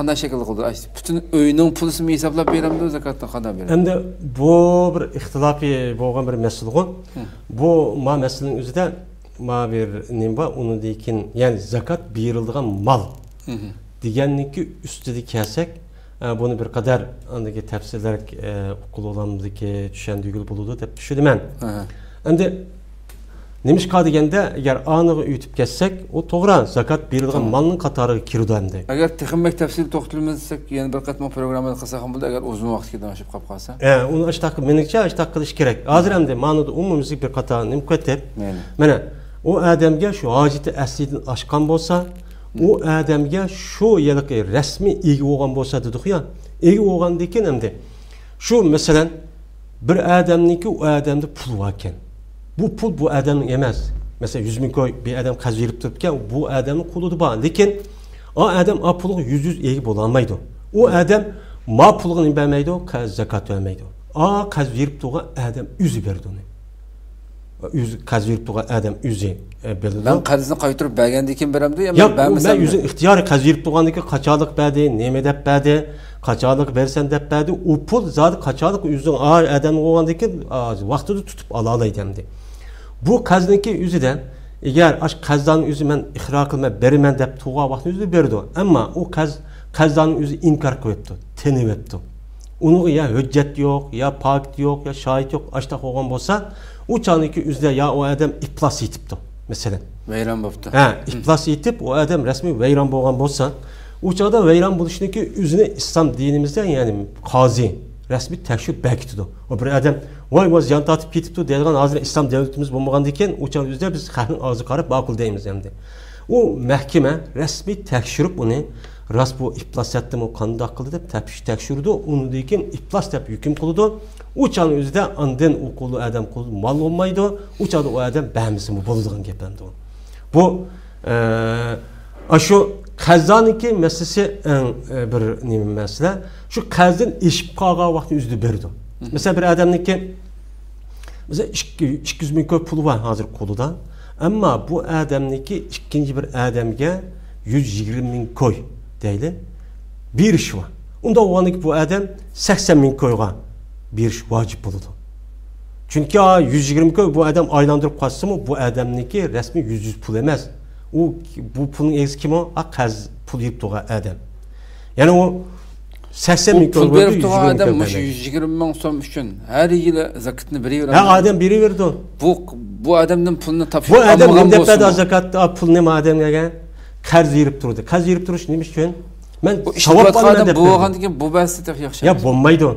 قانداق شەكىلدە قىلىدۇ؟ ئاشۇ پۈتۈن ئۆينىڭ پۇلىسىمۇ ھېسابلاپ بېرەمدۇ زاكاتنى؟ قانداق بېرىدۇ؟ ئەمدى بۇ بىر ئىختىلاپى بولغان بىر مەسىلىغۇ. بۇ ما مەسىلىنىڭ ئۆزىدە ما بىر نېمە بار، ئۇنىڭدىن كېيىن، يەنى زاكات بېرىلىدىغان مال دېگەننىڭكى ئۈستىدە كەلسەك، ئە، بۇنى بىر قەدەر ئاندىكى تەپسىلىيرەك، ئە، ئوقۇلغاندىكى چۈشەندۈرگىلى بولىدۇ دەپ چۈشىنىمەن. ئەمدى نېمىشقا دېگەندە، ئەگەر ئانىغا ئۆتۈپ كەتسەك، ئۇ توغرا زاكات بېرىدىغان مالنىڭ قاتارىغا كىرىدۇ ئەمدى. ئەگەر تېخىمۇ بەك تەپسىلىي توختىلىمىز دېسەك، يەنە بىر قېتىم پروگراممىنى قىلساق بولىدۇ، ئەگەر ئۇزۇن ۋاقىت كېتىدىغان بولۇپ قالسا. ئە، ئۇنى ئاشتاق، مېنىڭچە ئاشتاق قىلىش كېرەك. ھازىر ئەمدى مانىدا ئومۇميۈزلۈك بىر قاتار نېمە قىلىۋېتىپ، مەيلى. مانا، ئۇ ئادەمگە شۇ ھاجىتى ئەسلىدىن ئاشقان بولسا، ئۇ ئادەمگە شۇ ھېلىقى رەسمىي ئىگە بولغان بولسا دېدۇق يا، ئىگە بولغاندىن كېيىن ئەمدى شۇ، مەسىلەن، بىر ئادەمنىڭكى ئۇ ئادەمدە پۇل باركەن. بۇ پۇل بۇ ئادەمنىڭ ئەمەس. مەسىلەن، يۈز مىڭ كوي بىر ئادەم قەرز بېرىپ تۇرۇپكەن، بۇ ئادەمنىڭ قولىدا بار. لېكىن ئا ئادەم ئا پۇلغا يۈز يۈز ئىگە بولالمايدۇ. ئۇ ئادەم ما پۇلغا نېمە بەرمەيدۇ؟ قەرز زاكات بەرمەيدۇ. ئا قەرز بېرىپ تۇرغان ئادەم ئۆزى بېرىدۇ ئۇنى. ئۆزى قەرز بېرىپ تۇرغان ئادەم ئۆزى، ئە، بىلىدۇ. مەن قەرزنى قايتۇرۇپ بەرگەندىن كېيىن بېرەمدۇ يا ياق، مەن ئۇ مەن بەرمىسەممۇ؟ ئۆزىنىڭ ئىختىيارى قەرز بېرىپ تۇرغاندىن كېيىن قاچانلىق بەردى، نېمە دەپ بەردى، قاچانلىق بېرىسەن دەپ بەردى. ئۇ پۇل زادى قاچانلىق ئۆزىنىڭ ئا ئادەم بولغاندىن كېيىن، ئا، ۋاقتىدا تۇتۇپ ئالالايدۇ ئەمدى. بۇ قەرزنىڭكى ئۆزىدە، ئەگەر ئاش قەرزدارنىڭ ئۆزى مەن ئىقرار قىلىمەن، بېرىمەن دەپ تۇرغان ۋاقتىنىڭ ئۆزىدە بېرىدۇ. ئەمما ئۇ قەرز، قەرزدارنىڭ ئۆزى ئىنكار قىلىۋېتىپتۇ، تېنىۋېتىپتۇ. ئۇنىڭغا يا ھۆججەت يوق، يا پاكىت يوق، يا شاھىت يوق، ئاشتاق بولغان بولسا، ئۇ چاغنىڭكى ئۆزىدە يا ئۇ ئادەم ئىپلاس يېتىپتۇ، مەسىلەن. ۋەيران بوپتۇ. ھە، ئىپلاس يېتىپ، ئۇ ئادەم رەسمىي ۋەيران بولغان بولسا، ئۇ چاغدا ۋەيران بولۇشنىڭكى ئۆزىنى ئىسلام دىنىمىزدە، يەنى قازى رەسمىي تەكشۈرۈپ بەكىتىدۇ. ئۇ بىر ئادەم، ۋاي، ۋاي، زىيان تارتىپ كېتىپتۇ دەيدىغان ھازىر ئىسلام دۆلىتىمىز بولمىغاندىن كېيىن، ئۇ چاغ ئۆزىدە بىز خەقنىڭ ئاغزىغا قاراپ ماقۇل دەيمىز ئەمدى. ئۇ مەھكىمە رەسمىي تەكشۈرۈپ ئۇنى، راست بۇ ئىپلاس سەتتىمۇ قانداق قىلدى دەپ تەپتىش تەكشۈرىدۇ، ئۇنىڭدىن كېيىن ئىپلاس دەپ ھۆكۈم قىلىدۇ. ئۇ چاغنىڭ ئۆزىدە ئاندىن ئۇ قولى ئادەم قولىدا مال بولمايدۇ، ئۇ چاغدا ئۇ ئادەم بەرمىسىمۇ بولىدىغان گەپ ئەمدى ئۇ. بۇ، ئە، ئاشۇ قەزانىڭكى مەسىلىسى ئەڭ، ئە، بىر نېمە مەسىلە. شۇ قەزدىن ئېشىپ قالغان ۋاقىتنىڭ ئۆزىدە بېرىدۇ. مەسىلەن، بىر ئادەمنىڭكى، مەسىلەن، ئىككى، ئىككى يۈز مىڭ كوي پۇلى بار ھازىر قولىدا. ئەمما بۇ ئادەمنىڭكى ئىككىنچى بىر ئادەمگە يۈز يىگىرمە مىڭ كوي دەيلى، بېرىشى بار. ئۇنداق بولغاندىكىن بۇ ئادەم سەكسەن مىڭ كويغا بېرىش ۋاجىپ بولىدۇ. چۈنكى، ئا، يۈز يىگىرمە كوي بۇ ئادەم ئايلاندۇرۇپ قاچسىمۇ، بۇ ئادەمنىڭكى رەسمىي يۈز يۈز پۇل ئەمەس. ئۇ، بۇ پۇلنىڭ ئىگىسى كىم ئۇ؟ ئا، قەز پۇل يېرىپ تۇرغان ئادەم. يەنى ئۇ سەكسەن مىڭ كوي بولدى، يۈز يىگىرمە مىڭ كوي بەرمەيدۇ. يۈز يىگىرمە مىڭ سوم ئۈچۈن ھەر يىلى زاكاتنى بېرىۋېرىدۇ. ھە، ئادەم بېرىۋېرىدۇ. بۇ، بۇ ئادەمدىن پۇلنى تاپشۇرۇپ ئالمىغان بولسىمۇ؟ بۇ ئادەم نېمە دەپ بەردى زاكاتنى؟ ئا، پۇلنى ما ئادەمگە، قەرز بېرىپ تۇردى. قەرز بېرىپ تۇرۇش نېمە ئۈچۈن؟ مەن ساۋاب ئالىمەن دەپ بەردى. بۇ بولغاندىن كېيىن بۇ بەرسە تېخى ياخشى. يا، بولمايدۇ.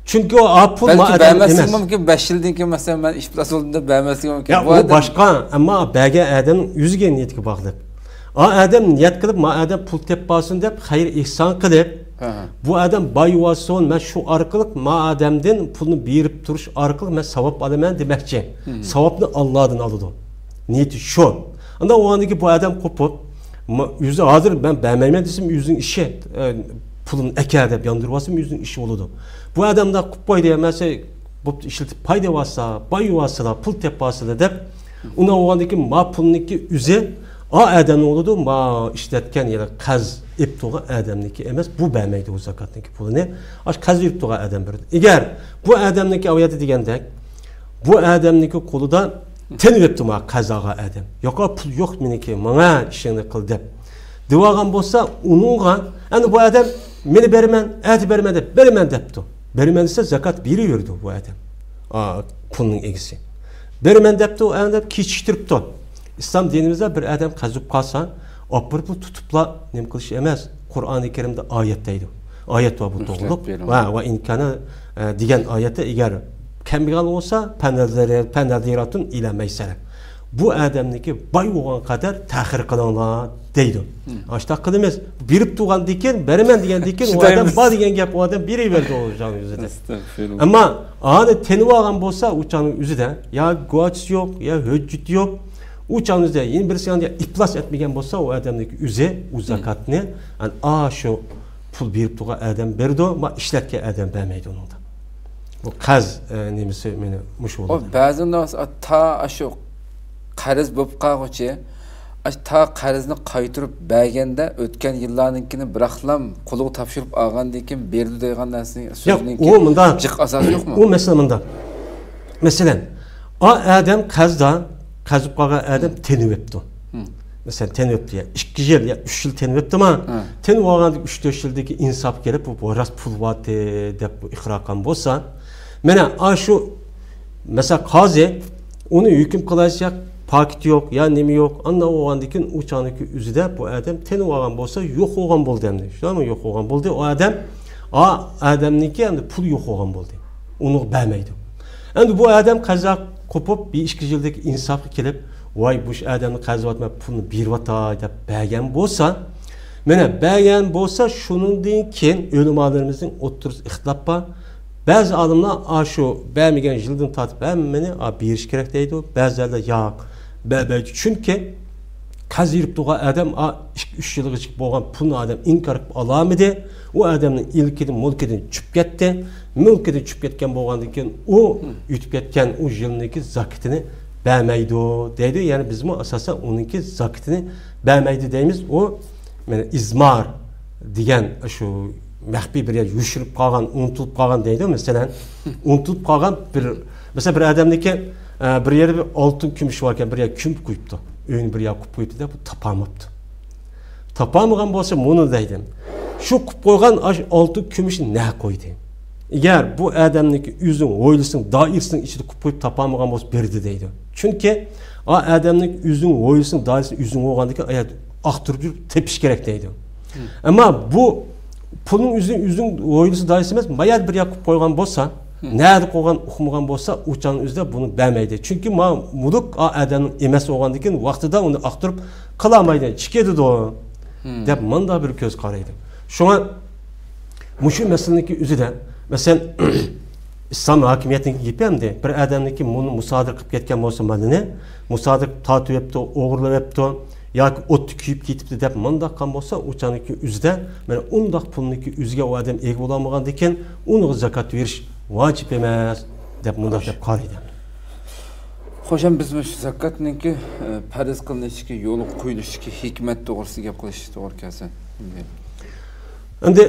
چۈنكى ئۇ، ئا، پۇل ما ئادەم ئەمەس. بەلكى بەرمەسلىكى مۇمكىن، بەش يىلدىن كېيىن، مەسىلەن، مەن ئىپلاس بولدۇم دەپ بەرمەسلىكى مۇمكىن. يا، ئۇ باشقا، ئەمما بەرگەن ئادەمنىڭ ئۆزىگە نىيىتىگە باغلىق. ئا ئادەم نىيەت قىلىپ، ما ئادەم پۇل تېپىپ بارسۇن دەپ خەير ئېھسان قىلىپ، بۇ ئادەم بايىۋالسۇن، مەن شۇ ئارقىلىق ما ئادەمدىن پۇلنى بېرىپ تۇرۇش ئارقىلىق مەن ساۋاب ئالىمەن دېمەكچى. ساۋابنى ئاللادىن ئالىدۇ. نىيىتى شۇ. ئاندىن ئۇ ئاندىكى بۇ ئادەم قوپۇپ، ما-، ئۆزى ھازىر مەن بەرمەيمەن دېسىمۇ ئۆزىنىڭ ئىشى، ئە، پۇلۇمنى ئەكەل دەپ ياندۇرۇۋالسىمۇ ئۆزىنىڭ ئىشى بولىدۇ. بۇ ئادەم مۇنداق قىلىپ قوي دېگەن مەسىلە، بوپتۇ، ئىشلىتىپ پايدا ئالسا، بايىۋالسىلا، پۇل تېپىۋالسىلا دەپ، ئۇنداق بولغاندىكىن ما پۇلنىڭكى ئۆزى ئا ئادەمنىڭ بولىدۇ، ما ئىشلەتكەن يەنى قەرز ئېلىپ تۇرغان ئادەمنىڭكى ئەمەس، بۇ بەرمەيدۇ بۇ زاكاتنىڭكى پۇلىنى. ئاشۇ قەرز ئېلىپ تۇرغان ئادەم بېرىدۇ. ئەگەر بۇ ئادەمنىڭكى ئاۋۇ يەردە دېگەندەك، بۇ ئادەمنىڭكى قولىدا تېنىۋېتىپتۇ ما قەرز ئالغان ئادەم. ياق، پۇل يوق مېنىڭكى، ماڭا ئىشىڭنى قىل دەپ دېۋالغان بولسا، ئۇنىڭغا، ئەنە بۇ ئادەم مېنى بېرىمەن، ئەتە بېرىمەن دەپ، بېرىمەن دەپتۇ. بېرىمەن دېسە، زاكات بېرىۋېرىدۇ بۇ ئادەم. ئا، پۇلنىڭ ئىگىسى. بېرىمەن دەپتۇ، ئەنە دەپ كېچىكتۈرۈپتۇ. ئىسلام دىنىمىزدا بىر ئادەم قەرز بولۇپ قالسا، ئاپىرىپلا تۇتۇپلا نېمە قىلىش ئەمەس. قۇرئانى كەرىمدە ئايەت دەيدۇ. ئايەت بار بۇ توغرۇلۇق. ۋە، ۋە ئىن كانە، ئە، دېگەن ئايەتتە ئەگەر كەلمىگەن بولسا، فەنەزىرە-، فەنەزىرەتۇن ئىلە مەيسەرە. بۇ ئادەمنىڭكى باي بولغان قەدەر تەخىر قىلىڭلار دەيدۇ. ئاشۇنداق قىلىمىز. بېرىپ تۇرغاندىكىن، بېرىمەن دېگەندىكىن، ئۇ ئادەم بار دېگەن گەپ، ئۇ ئادەم بېرىۋېرىدۇ ئۇ چاغنىڭ ئۆزىدە. ئەمما ئانى تېنىۋالغان بولسا، ئۇ چاغنىڭ ئۆزىدە يا گۇۋاھچىسى يوق، يا ھۆججىتى يوق. ئۇ چاغنىڭ ئۆزىدە يەنە بىرسى ئانى ئىپلاس ئەتمىگەن بولسا، ئۇ ئادەمنىڭكى ئۆزى ئۇ زاكاتنى، ئەنە، ئا، شۇ پۇل بېرىپ تۇرغان ئادەم بېرىدۇ، ما ئىشلەتكەن ئادەم بەرمەيدۇ ئۇنىڭدا. بۇ قەرز، ئە، نېمىسى مېنى مۇشۇ بولىدۇ. بەزى ناس، تا ئاشۇ قەرز بولۇپ قالغۇچە ئاش-، تا قەرزنى قايتۇرۇپ بەرگەندە ئۆتكەن يىللارنىڭكىنى بىراقلام قولىغا تاپشۇرۇپ ئالغاندىن كېيىن بېرىدۇ دەيدىغان نەرسىنىڭ، ياق، سۆزنىڭكى ئۇ مۇنداق. جىق ئاساسى يوقمۇ؟ ئۇ مەسىلە مۇنداق. مەسىلەن، ئا ئادەم قەرزدا، قەرز قالغان ئادەم تېنىۋېپتۇ. مەسىلەن، تېنىۋېپتۇ يا ئىككى يىل يا ئۈچ يىل تېنىۋېپتۇما؟ تېنىۋالغاندىن ئۈچ تۆت يىلدىكى ئىنساپقا كېلىپ، بۇ، بۇ راست پۇل بارتى دەپ بۇ ئىقرار قىلغان بولسا، مانا ئاشۇ، مەسىلەن، قازى ئۇنى ھۆكۈم قىلايسا، يا پاكىت يوق، يا نېمە يوق، ئانداق بولغاندىن كېيىن ئۇ چاغنىڭكى ئۆزىدە بۇ ئادەم تېنىۋالغان بولسا، يوق بولغان بولدى ئەمدى. شۇنداقمۇ؟ يوق بولغان بولدى. ئۇ ئادەم، ئا ئادەمنىڭكى ئەمدى پۇل يوق بولغان بولدى. ئۇنىڭغا بەرمەيدۇ. ئەمدى بۇ ئادەم قازا قوپۇپ، بىر ئىككى يىلدىكى ئىنساپقا كېلىپ، ۋاي، بۇ ئادەمنى قەرز ئېلىۋاتىمەن، پۇلنى بېرىۋاتاي دەپ بەرگەن بولسا، مانا، بەرگەن بولسا، شۇنىڭدىن كېيىن ئۆلىمالىرىمىزنىڭ ئوتتۇرىسىدا ئىختىلاپ بار. بەزى ئالىملار ئاشۇ بەرمىگەن يىلدىن تارتىپ ھەممىنى، ئا، بېرىش كېرەك دەيدۇ. بەزىلەر ياق، بەرمەيدۇ. چۈنكى قەرز ئېلىپ تۇرغان ئادەم، ئا، ئىككى، ئۈچ يىلغىچە بولغان پۇلنى ئادەم ئىنكار قىلىپ ئالالمىدى. ئۇ ئادەمنىڭ ئىلكىدىن، مۈلكىدىن چۈشۈپ كەتتى. مۈلكىدىن چۈشۈپ كەتكەن بولغاندىن كېيىن، ئۇ ئۆتۈپ كەتكەن ئۇ يىلنىڭكى زاكىتىنى بەرمەيدۇ دەيدۇ. يەنى بىزمۇ ئاساسەن ئۇنىڭكى زاكىتىنى بەرمەيدۇ دەيمىز. ئۇ، مانا، ئىزمار دېگەن شۇ مەخپىي بىر يەر يوشۇرۇپ قالغان، ئۇنتۇلۇپ قالغان دەيدۇ. مەسىلەن، ئۇنتۇلۇپ قالغان بىر، مەسىلەن، بىر ئادەمنىڭكى، ئە، بىر يەردە بىر ئالتۇن كۈمۈش باركەن، بىر يەر كۆمۈپ قويۇپتۇ. ئۆينى بىر يەر قىلىپ قويۇپتۇ دەپ، تاپالماپتۇ. تاپالمىغان بولسا، مۇنى دەيدۇ. شۇ قىلىپ قويغان ئاش ئالتۇن كۈمۈشنى نەگە قويدى؟ ئەگەر بۇ ئادەمنىڭكى ئۆزىنىڭ ھويلىسىنىڭ دائىرىسىنىڭ ئىچىدە قىلىپ قويۇپ تاپالمىغان بولسا، بېرىدۇ دەيدۇ. چۈنكى ئا ئادەمنىڭ ئۆزىنىڭ ھويلىسىنىڭ دائىرىسىنى ئۆزىنىڭ بولغاندىكىن ئايا ئاختۇرۇپ يۈرۈپ تېپىش كېرەك دەيدۇ. ئەمما بۇ پۇلنىڭ ئۆزىنى ئۆزىنىڭ ھويلىسى دائىرىسى ئەمەس، ما يەردە بىر يەر قىلىپ قويغان بولسا، نەدە قويغان ئۇقمىغان بولسا، ئۇ چاغنىڭ ئۆزىدە بۇنى بەرمەيدۇ. چۈنكى ما مۈلۈك ئا ئادەمنىڭ ئەمەس بولغاندىكىن ۋاقتىدا ئۇنى ئاختۇرۇپ قىلالمايدۇ، چىقىدۇ دەپ مۇنداق بىر كۆز قارايدۇ. شۇڭا مۇشۇ مەسىلىنىڭكى ئۆزىدە، مەسىلەن، ئىسلام ھاكىمىيەتنىڭ گېپى ئەمدى، بىر ئادەمنىڭكى مۇنى مۇسادىرە قىلىپ كەتكەن بولسا مالىنى، مۇسادىرە تارتىۋېپتۇ، ئوغرىلاۋېپتۇ ياكى ئوتتا كۆيۈپ كېتىپتۇ دەپ مۇنداق قىلغان بولسا، ئۇ چاغنىڭكى ئۆزىدە، مانا، ئۇنداق پۇلنىڭكى ئۆزىگە ئۇ ئادەم ئىگە بولالمىغاندىكىن، ئۇنىڭغا زاكات بېرىش ۋاجىپ ئەمەس دەپ مۇنداق دەپ قارايدۇ. خوش، ئەمدى بىز مۇشۇ زاكاتنىڭكى، ئە، پەرز قىلىنىشتىكى، يولغا قويۇلۇشتىكى ھېكمەت توغرىسىدا گەپ قىلىش توغرا كەلسە. ئەمدى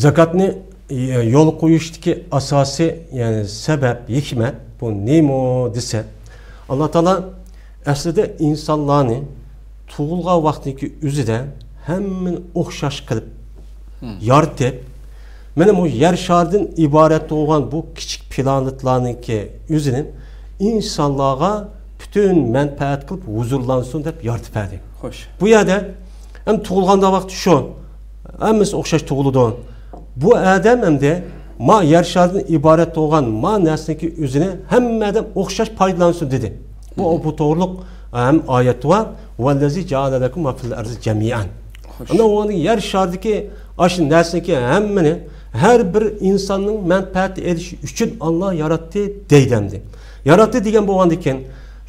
زاكاتنى يولغا قويۇشتىكى ئاساسىي، يەنى سەۋەب، ھېكمەت بۇ نېمە دېسە، ئاللا تائالا ئەسلىدە ئىنسانلارنى تۇغۇلغان ۋاقتىدىكى ئۆزىدە ھەممىنى ئوخشاش قىلىپ يارىتىپ، مانا بۇ يەر شارىدىن ئىبارەت بولغان بۇ كىچىك پلانېتلارنىڭكى ئۆزىنى ئىنسانلارغا پۈتۈن مەنپەئەت قىلىپ ھۇزۇرلانسۇن دەپ يارىتىپ بەردى. خوش. بۇ يەردە ئەمدى تۇغۇلغاندا ۋاقتى شۇ. ھەممىسى ئوخشاش تۇغۇلىدۇ. بۇ ئادەم ئەمدى ما يەر شارىدىن ئىبارەت بولغان ما نەرسىنىڭكى ئۆزىنى ھەممە ئادەم ئوخشاش پايدىلانسۇن دېدى. بۇ، بۇ توغرۇلۇق ھەم ئايەت بار. ۋەللەزى جەئەلە لەكۇم ما فىل ئەرزى جەمىئەن. ئەنە ئۇ يەر شارىدىكى ئاشۇ نەرسىنىڭكى ھەممىنى ھەر بىر ئىنساننىڭ مەنپەئەتى ئېلىش ئۈچۈن ئاللا ياراتتى دەيدۇ ئەمدى. ياراتتى دېگەن بولغاندىكىن،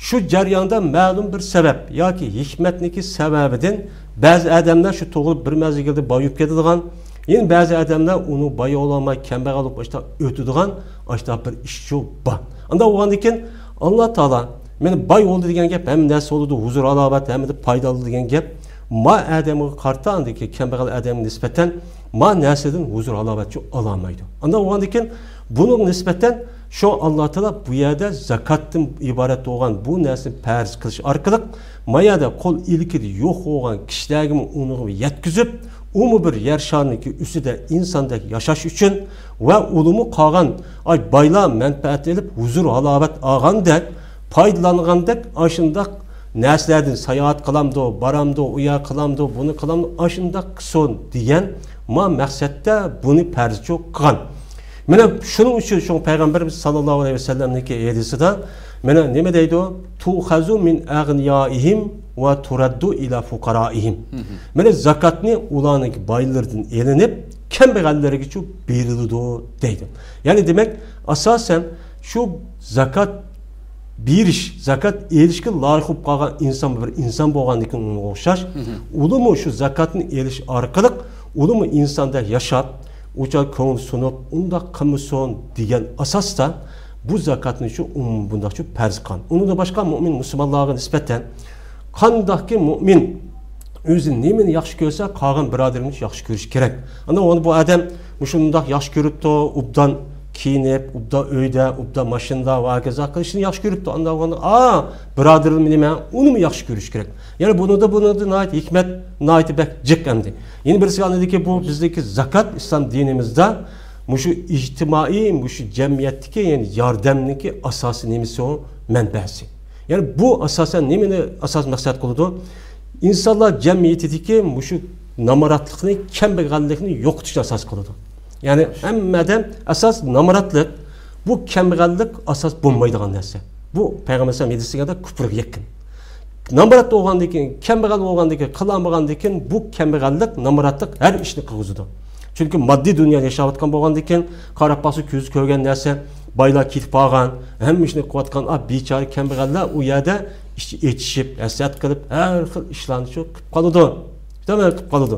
شۇ جەرياندا مەلۇم بىر سەۋەب ياكى ھېكمەتنىكى سەۋەبىدىن بەزى ئادەملەر شۇ تۇغۇلۇپ بىر مەزگىلدە بايىيىپ كېتىدىغان، يەنە بەزى ئادەملەر ئۇنى بايىيالماي كەمبەغەل بولۇپ ئاشتا ئۆتىدىغان ئاشتا بىر ئىش شۇ بار. ئاندا بولغاندىكىن ئاللا تائالا مانا باي بولدى دېگەن گەپ، ھەممە نەرسە بولىدۇ، ھۇزۇر ھالاۋەت، ھەممىدە پايدا ئالىدۇ دېگەن گەپ ما ئادەمگە قارىتا ئاندىكى كەمبەغەل ئادەمگە نىسبەتەن ما نەرسىدىن ھۇزۇر ھالاۋەتچۇ ئالالمايدۇ. ئاندا بولغاندىكىن بۇنىڭغا نىسبەتەن شۇ ئاللا تائالا بۇ يەردە زاكاتتىن ئىبارەت بولغان بۇ نەرسىنى پەرز قىلىش ئارقىلىق ما يەردە قول ئىلكىدە يوق بولغان كىشىلەرگىمۇ ئۇنىڭغا يەتكۈزۈپ، ئۇمۇ بىر يەر شارىنىڭكى ئۈستىدە ئىنساندەك ياشاش ئۈچۈن ۋە ئۇلىمۇ قالغان ئاي بايلار مەنپەئەت ئېلىپ ھۇزۇر ھالاۋەت ئالغاندەك، پايدىلانغاندەك ئاشۇنداق نەرسىلەردىن ساياھەت قىلامدۇ، بارامدۇ، ئۇ يەر قىلامدۇ، بۇنى قىلامدۇ، ئاشۇنداق قىلسۇن دېگەن ما مەقسەتتە بۇنى پەرزچۇ قىلغان. مانا شۇنىڭ ئۈچۈن شۇ پەيغەمبىرىمىز ساللاللاھۇ ئەلەيھى ۋەسەللەمنىڭكى ھەدىسىدە مانا نېمە دەيدۇ؟ تۇخەزۇ مىن ئەغنىيائىھىم ۋە تۇرەددۇ ئىلا فۇقارائىھىم. مانا زاكاتنى ئۇلارنىڭكى بايلىرىدىن ئېلىنىپ، كەمبەغەللەرگىچۇ بېرىلىدۇ دەيدۇ. يەنى دېمەك، ئاساسەن شۇ زاكات بېرىش، زاكات ئېلىشكە لايىق بولۇپ قالغان ئىنسان بىر ئىنسان بولغاندىكىن ئۇنىڭغا ئوخشاش، ئۇلىمۇ شۇ زاكاتنى ئېلىش ئارقىلىق ئۇلىمۇ ئىنساندەك ياشاپ، ئۇچا كۆڭۈل سۇنۇپ، ئۇنداق قىلمىسۇن دېگەن ئاساستا بۇ زاكاتنى شۇ ئومۇمەن بۇنداقچە پەرز قىلغان. ئۇنىڭدىن باشقا مۆمىن مۇسۇلمانلارغا نىسبەتەن قانداقكى مۆمىن ئۆزى نېمىنى ياخشى كۆرسە، قالغان بۇرادىرىنى ياخشى كۆرۈشى كېرەك. ئاندىن ئۇنى بۇ ئادەم مۇشۇنداق ياخشى كۆرۈپتۇ، ئوبدان كىيىنىپ، ئوبدان ئۆيدە، ئوبدان ماشىنىدا ۋە ھاكازا قىلىشنى ياخشى كۆرۈپتۇ. ئاندىن ئۇنى، ئا، بۇرادىرىم نېمە، ئۇنىمۇ ياخشى كۆرۈشى كېرەك. يەنى بۇنىدا، بۇنىدا ناھايىتى ھېكمەت، ناھايىتى بەك جىق ئەمدى. يەنە بىرسى ئاندىكى بۇ بىزدىكى زاكات ئىسلام دىنىمىزدا مۇشۇ ئىجتىمائىي، مۇشۇ جەمئىيەتتىكى، يەنى ياردەمنىڭكى ئاساسىي نېمىسى ئۇ؟ مەنبەسى. يەنى بۇ ئاساسەن نېمىنى ئاساس مەقسەت قىلىدۇ؟ ئىنسانلار جەمئىيىتىدىكى مۇشۇ نامراتلىقنى، كەمبەغەللىكنى يوقىتىشنى ئاساس قىلىدۇ. يەنى ھەممە ئادەم ئاساس نامراتلىق، بۇ كەمبەغەللىك ئاساس بولمايدىغان نەرسە. بۇ پەيغەمبەر ئەلەيھىسسالام ھەدىسىگە كۇپرغا يېقىن. نامرات بولغاندىن كېيىن، كەمبەغەل بولغاندىن كېيىن، قىلالمىغاندىن كېيىن بۇ كەمبەغەللىك نامراتلىق ھەر ئىشنى قىلغۇزىدۇ. چۈنكى ماددىي دۇنيادا ياشاۋاتقان بولغاندىن كېيىن، قاراپ باقسا كۆزى كۆرگەن نەرسە، بايلار كېتىپ بارغان، ھەممە ئىشنى قىلىۋاتقان، ئا، بىچارە كەمبەغەللەر ئۇ يەردە ئىچ-، ئېچىشىپ، ھەسرەت قىلىپ، ھەر خىل ئىشلارنى شۇ قىلىپ قالىدۇ. تامام قىلىپ قالىدۇ.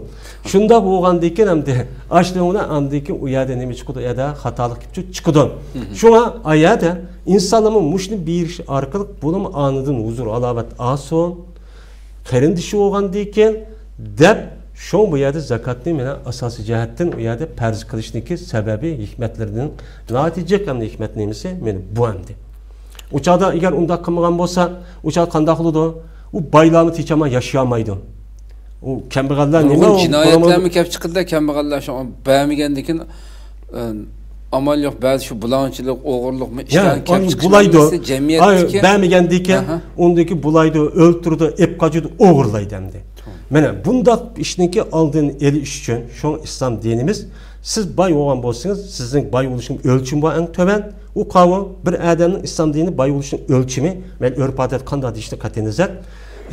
شۇنداق بولغاندىن كېيىن ئەمدى ئاشۇنىڭ بىلەن ئاندىن كېيىن ئۇ يەردە نېمە چىقىدۇ؟ ئۇ يەردە خاتالىق كېلىپ چىقىدۇ. شۇڭا ئايەتتە ئىنسانلارمۇ مۇشۇنى بېرىش ئارقىلىق بۇنىمۇ ئاندىن ھۇزۇر ھالاۋەت ئالسۇن، قېرىندىشى بولغاندىن كېيىن دەپ، شۇڭا بۇ يەردە زاكاتنى مانا ئاساسىي جەھەتتىن ئۇ يەردە پەرز قىلىشنىڭكى سەۋەبى، ھېكمەتلىرىدىن ناھايىتى جىق ھەمدە ھېكمەت نېمىسى مانا بۇ ئەمدى. ئۇ چاغدا ئەگەر ئۇنداق قىلمىغان بولسا، ئۇ چاغدا قانداق بولىدۇ؟ ئۇ بايلارمۇ تېچەما ياشىيالمايدۇ. ئۇ كەمبەغەللەر نېمە، نۇرغۇن ئۇ جىنايەتلەرمۇ كەپ چىقىدىدا، كەمبەغەللەر شۇڭا بەرمىگەندىكىن، ئە، ئامال يوق، بەزى شۇ بۇلاڭچىلىق، ئوغرىلىقمۇ يا، ئىشلارنى كەپ ئۇنى چىقىش بۇلايدۇ. مەسىلىسى جەمئىيەتتىكى. بەرمىگەندىكىن ئاھا. ئۇندىكى بۇلايدۇ، ئۆلتۈرىدۇ، ئېپ قاچىدۇ، ئوغرىلايدۇ ئەمدى. مانا بۇنداق ئىشنىڭكى ئالدىنى ئېلىش ئۈچۈن شۇڭا ئىسلام دىنىمىز، سىز باي بولغان بولسىڭىز، سىزنىڭ باي بولۇشنىڭ ئۆلچىمى بار ئەڭ تۆۋەن. ئۇ قاۋۇ، بىر ئادەمنىڭ ئىسلام دىنى باي بولۇشنىڭ ئۆلچىمى، مەيلى ئۆرپ-ئادەت قانداق دېيىشتىن قەتئىينەزەر،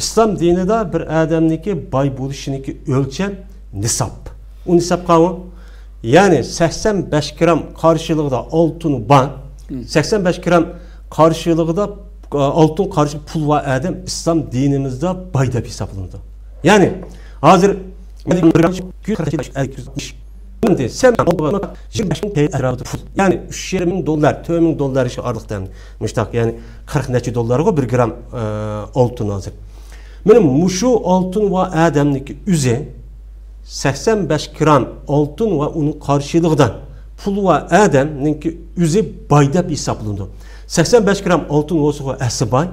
ئىسلام دىنىدا بىر ئادەمنىڭكى باي بولۇشىنىڭكى ئۆلچەم نىساب. ئۇ نىساب قاۋۇ، يەنى سەكسەن بەش گرام قارشىلىقىدا ئالتۇن بار، سەكسەن بەش گرام قارشىلىقىدا، ئە، ئالتۇن قارشى پۇل بار ئادەم ئىسلام دىنىمىزدا باي دەپ ھېسابلىنىدۇ. يەنى ھازىر ئەمدى سەن يىگىرمە بەش مىڭ تەييار ئەتراپىدا پۇل. يەنى ئۈچ يېرىم مىڭ دوللار، تۆت مىڭ دوللار ئارىلىقتا، مۇشتاق، يەنى قىرىق نەچچە دوللارغۇ بىر گرام، ئە، ئالتۇن ھازىر. مانا مۇشۇ ئالتۇن ۋە ئادەمنىڭكى ئۆزى سەكسەن بەش گرام ئالتۇن ۋە ئۇنىڭ قارشىلىقىدا پۇل ۋە ئادەمنىڭكى ئۆزى باي دەپ ھېسابلىنىدۇ. سەكسەن بەش گرام ئالتۇن بولسىغۇ ئەسلى باي.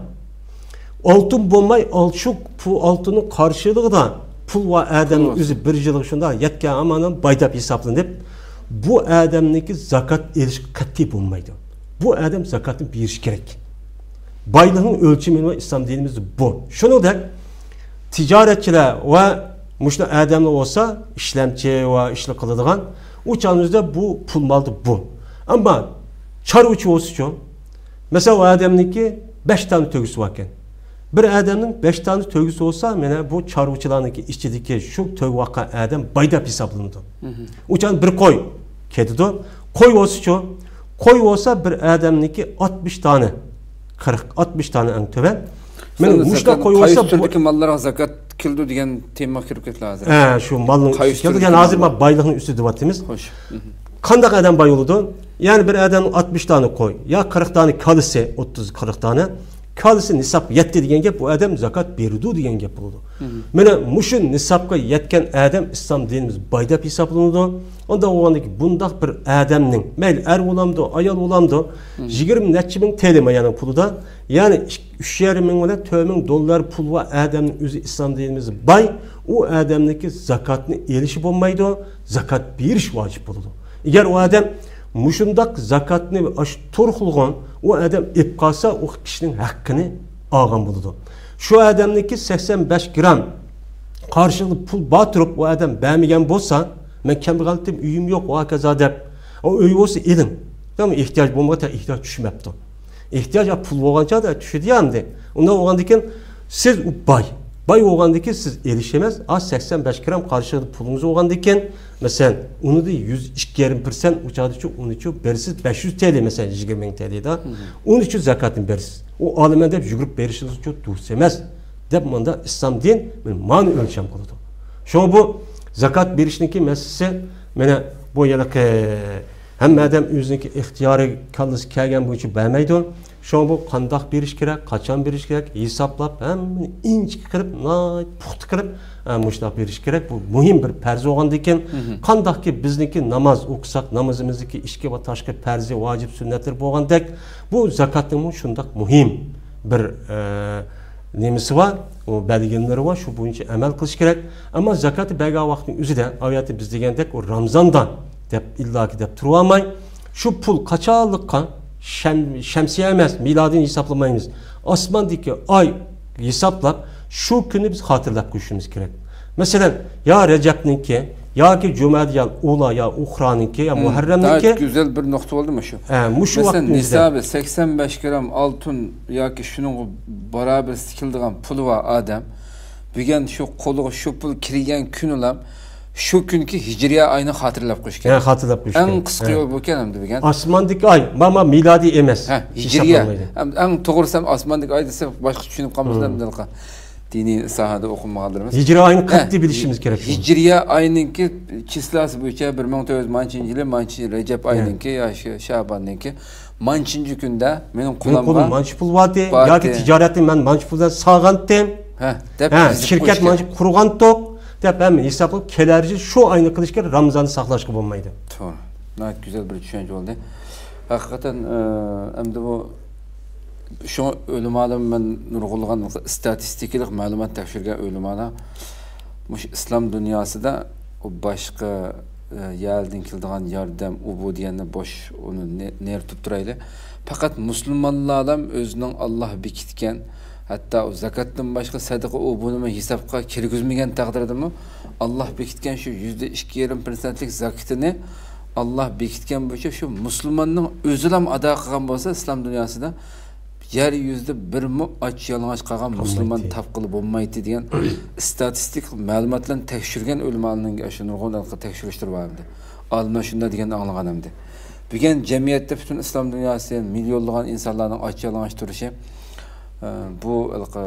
ئالتۇن بولماي، ئال-، شۇ پۇ-، ئالتۇننىڭ قارشىلىقىدا پۇل ۋە ئادەمنىڭ ئۆزى بىر يىلغا شۇنداق يەتكەن ئامانەن باي دەپ ھېسابلىنىپ، بۇ ئادەمنىڭكى زاكات ئېلىشقا قەتئىي بولمايدۇ. بۇ ئادەم زاكاتنى بېرىشى كېرەك. بايلىقنىڭ ئۆلچىمى ئىسلام دىنىمىزدا بۇ. شۇنىڭدەك تىجارەتچىلەر ۋە مۇشۇ ئادەملەر بولسا، ئىشلەمچى ۋە ئىشلار قىلىدىغان، ئۇ چاغىمىزدا بۇ پۇل مالدا بۇ. ئەمما چارۋىچى بولسىچۇ؟ مەسىلەن، ئۇ ئادەمنىڭكى بەش دانە تۆگىسى باركەن. بىر ئادەمنىڭ بەش دانە تۆگىسى بولسا، مانا بۇ چارۋىچىلارنىڭكى ئىچىدىكى شۇ تۆگە باققان ئادەم باي دەپ ھېسابلىنىدۇ. ئۇ چاغدا بىر قوي كېتىدۇ. قوي بولسىچۇ؟ قوي بولسا بىر ئادەمنىڭكى ئاتمىش دانە، قىرىق، ئاتمىش دانە ئەڭ تۆۋەن. مانا مۇشۇنداق قوي بولسا، قايسى تۈردىكى ماللارغا زاكات كېلىدۇ دېگەن تېما كىرىپ كېتىدۇ ھازىر. ھە، شۇ مالنىڭ ئۈستىگە كېلىدۇ. يەنى ھازىر مانا بايلىقنىڭ ئۈستىدە دەۋاتىمىز. خوش. قانداق ئادەم باي بولىدۇ؟ يەنى بىر ئادەم ئاتمىش دانە قوي، يا قىرىق دانە كالىسى، ئوتتۇز، قىرىق دانە كالىسى نىسابقا يەتتى دېگەن گەپ، بۇ ئادەم زاكات بېرىدۇ دېگەن گەپ بولىدۇ. مانا مۇشۇ نىسابقا يەتكەن ئادەم ئىسلام دىنىمىز باي دەپ ھېسابلىنىدۇ. ئۇنداق بولغاندىكىن بۇنداق بىر ئادەمنىڭ، مەيلى ئەر بولامدۇ، ئايال بولامدۇ، يىگىرمە نەچچە مىڭ تېلى مايانىڭ پۇلىدا، يەنى ئۈچ يېرىم مىڭ بىلەن تۆت مىڭ دوللار پۇل بار ئادەمنىڭ ئۆزى ئىسلام دىنىمىز باي، ئۇ ئادەمنىڭكى زاكاتنى ئېلىشى بولمايدۇ، زاكات بېرىش ۋاجىپ بولىدۇ. ئەگەر ئۇ ئادەم مۇشۇنداق زاكاتنى ئاشۇ تۇرخۇلغان، ئۇ ئادەم ئېلىپ قالسا، ئۇ كىشىنىڭ ھەققىنى ئالغان بولىدۇ. شۇ ئادەمنىڭكى سەكسەن بەش گرام قارشىلىقى پۇل بار تۇرۇپ، ئۇ ئادەم بەرمىگەن بولسا، مەن كەمبەغەلتىم، ئۆيۈم يوق، ۋە ھاكازا دەپ، ئۇ ئۆي بولسا ئېلىڭ. تامام ئېھتىياج بولمىغان، ئېھتىياج چۈشمەپتۇ. ئېھتىياج، ئا، پۇل بولغان چاغدا چۈشىدۇ يا ئەمدى. ئۇنداق بولغاندىكىن سىز ئۇ باي. باي بولغاندىكىن سىز ئېلىش ئەمەس، ئا، سەكسەن بەش گرام قارشىلىقىدا پۇلىڭىز بولغاندىكىن، مەسىلەن، ئۇنىدا يۈز ئىككى يېرىم پىرسەنت ئۇ چاغدىچۇ، ئۇنىچۇ بېرىسىز بەش يۈز تېلى، مەسىلەن، يىگىرمە مىڭ تېلىدا. ئۇنىچۇ زاكاتنى بېرىسىز. ئۇ ئالىمەن دەپ يۈگۈرۈپ بېرىشىڭىزچۇ دۇرۇس ئەمەس، دەپ مۇندا ئىسلام دىن مانا مانا ئۆلچەم قىلىدۇ. شۇڭا بۇ زاكات بېرىشنىڭكى مەسىلىسى، مانا بۇ ھېلىقى ھەممە ئادەم ئۆزىنىڭكى ئىختىيارى كاللىسى كەلگەن بويىچە بەرمەيدۇ. شۇڭا بۇ قانداق بېرىش كېرەك، قاچان بېرىش كېرەك، ھېسابلاپ، ھەممىنى ئىنچىكە قىلىپ، ناھايىتى پۇختا قىلىپ، ئە، مۇشۇنداق بېرىش كېرەك. بۇ مۇھىم بىر پەرز بولغاندىكىن، مھم. قانداقكى بىزنىڭكى ناماز ئوقۇساق، نامىزىمىزدىكى ئىچكى ۋە تاشقى پەرزى، ۋاجىپ، سۈننەتلىرى بولغاندەك، بۇ زاكاتنىڭمۇ شۇنداق مۇھىم بىر، ئە، نېمىسى بار، ئۇ بەلگىلىمىلىرى بار، شۇ بويىچە ئەمەل قىلىش كېرەك. ئەمما زاكاتنى بەرگەن ۋاقىتنىڭ ئۆزىدە، ئاۋۇ يەردە بىز دېگەندەك، ئۇ رامزاندا دەپ ئىللاكى دەپ تۇرۇۋالماي، شۇ پۇل قاچانلىققا، شەم-، شەمسىيە ئەمەس، مىلادىنى ھېسابلىمايمىز. ئاسماندىكى ئاي ھېسابلاپ، شۇ كۈننى بىز خاتىرىلەپ قويۇشىمىز كېرەك. مەسىلەن، يا رەجەبنىڭكى، ياكى جۇمەدىيال ئۇلا يا ئۇخرانىڭكى، يا مھەررەمنىڭكى. ناھايىتى گۈزەل بىر نۇقتا بولدى مۇشۇ. ھە، مۇشۇ مەسىلەن، ۋاقىتنىڭ ئۆزىدە. نىسابى سەكسەن بەش گرام ئالتۇن ياكى شۇنىڭغا بارابەر كېلىدىغان پۇلى بار ئادەم، بۈگۈن شۇ قولىغا شۇ پۇل كىرگەن كۈنىلا شۇ كۈنكى ھىجرىيە ئاينى خاتىرىلەپ قويۇش كېرەك. ھە، خاتىرىلەپ قويۇش ئەڭ كېرەك. قىسقا ھە. يول بۇكەن ئەمدى بۈگۈن. ئاسماندىكى ئاي، ماما مىلادىي ئەمەس. ھە، ھىجرىيە. ھېسابلانمايدۇ. ئەم-، ئەڭ توغرىسى ھەم ئاسماندىكى ئاي دېسە، باشقىچە چۈشىنىپ قالمىسۇن مم. ئەمدى. دىنىي ساھەدە ئوقۇمىغانلىرىمىز. ھىجرىي ئاينى ھە، قەتئىي بىلىشىمىز كېرەك. ھىجرىيە ئاينىڭكى چىسلاسى بويىچە بىر مىڭ تۆت يۈز مانچىنچى يىلى، مانچىنچى رەجەب ھە. ئاينىڭكى يا شۇ شەباننىڭكى مانچىنچى كۈندە مېنىڭ مېنىڭ قولۇمغا قولۇمدا مانچە پۇل بارتى، بارتى. ياكى تىجارەتنى مەن مانچە پۇل بىلەن سالغانتىم. ھە، دەپ ھە، يېزىپ شىركەت قويۇش مانچە كېرەك. قۇرغانتۇق، دەپ ھەممە ھېسابلاپ كېلەر يىل شۇ ئاينى قىلىش كېرەك، رامزاننى ساقلاشقا بولمايدۇ. توغرا. ناھايىتى گۈزەل بىر چۈشەنچە بولدى. ھەقىقەتەن، ئە، ئەمدى بۇ شۇڭا ئۆلىمالار، مەن نۇرغۇنلىغان ئىستاتىستىكىلىق مەلۇمات تەكشۈرگەن ئۆلىمالار مۇشۇ ئىسلام دۇنياسىدا ئۇ باشقا، ئە، يەردىن كېلىدىغان ياردەم، ئۇ بۇ دېگەننى بوش، ئۇنى نە-، نېرى تۇتۇپ تۇرايلى. پەقەت مۇسۇلمانلارلا ئۆزىنىڭ ئاللاھ بېكىتكەن، ھەتتا ئۇ زاكاتتىن باشقا سەدىقە ئۇ بۇنىمۇ ھېسابقا كىرگۈزمىگەن تەقدىردىمۇ، ئاللاھ بېكىتكەن شۇ يۈزدە ئىككى يېرىم پىرسەنتلىك زاكىتىنى ئاللاھ بېكىتكەن بويىچە شۇ مۇسۇلماننىڭ ئۆزىلا ئادا قىلغان بولسا، ئىسلام دۇنياسىدا يەر يۈزىدە بىرمۇ ئاچ يالىڭاچ قالغان مۇسۇلمان قالمايتتى. تاپقىلى بولمايتتى دېگەن ئىستاتىستىك مەلۇماتلارنى تەكشۈرگەن ئۆلىمالارنىڭ ئاشۇ نۇرغۇن تەكشۈرۈشلىرى بار ئەمدى. ئالىملار شۇنداق دېگەننى ئاڭلىغان ئەمدى. بۈگۈن جەمئىيەتتە پۈتۈن ئىسلام دۇنياسى مىليونلىغان ئىنسانلارنىڭ ئاچ يالىڭاچ تۇرۇشى، ئە، بۇ ھېلىقى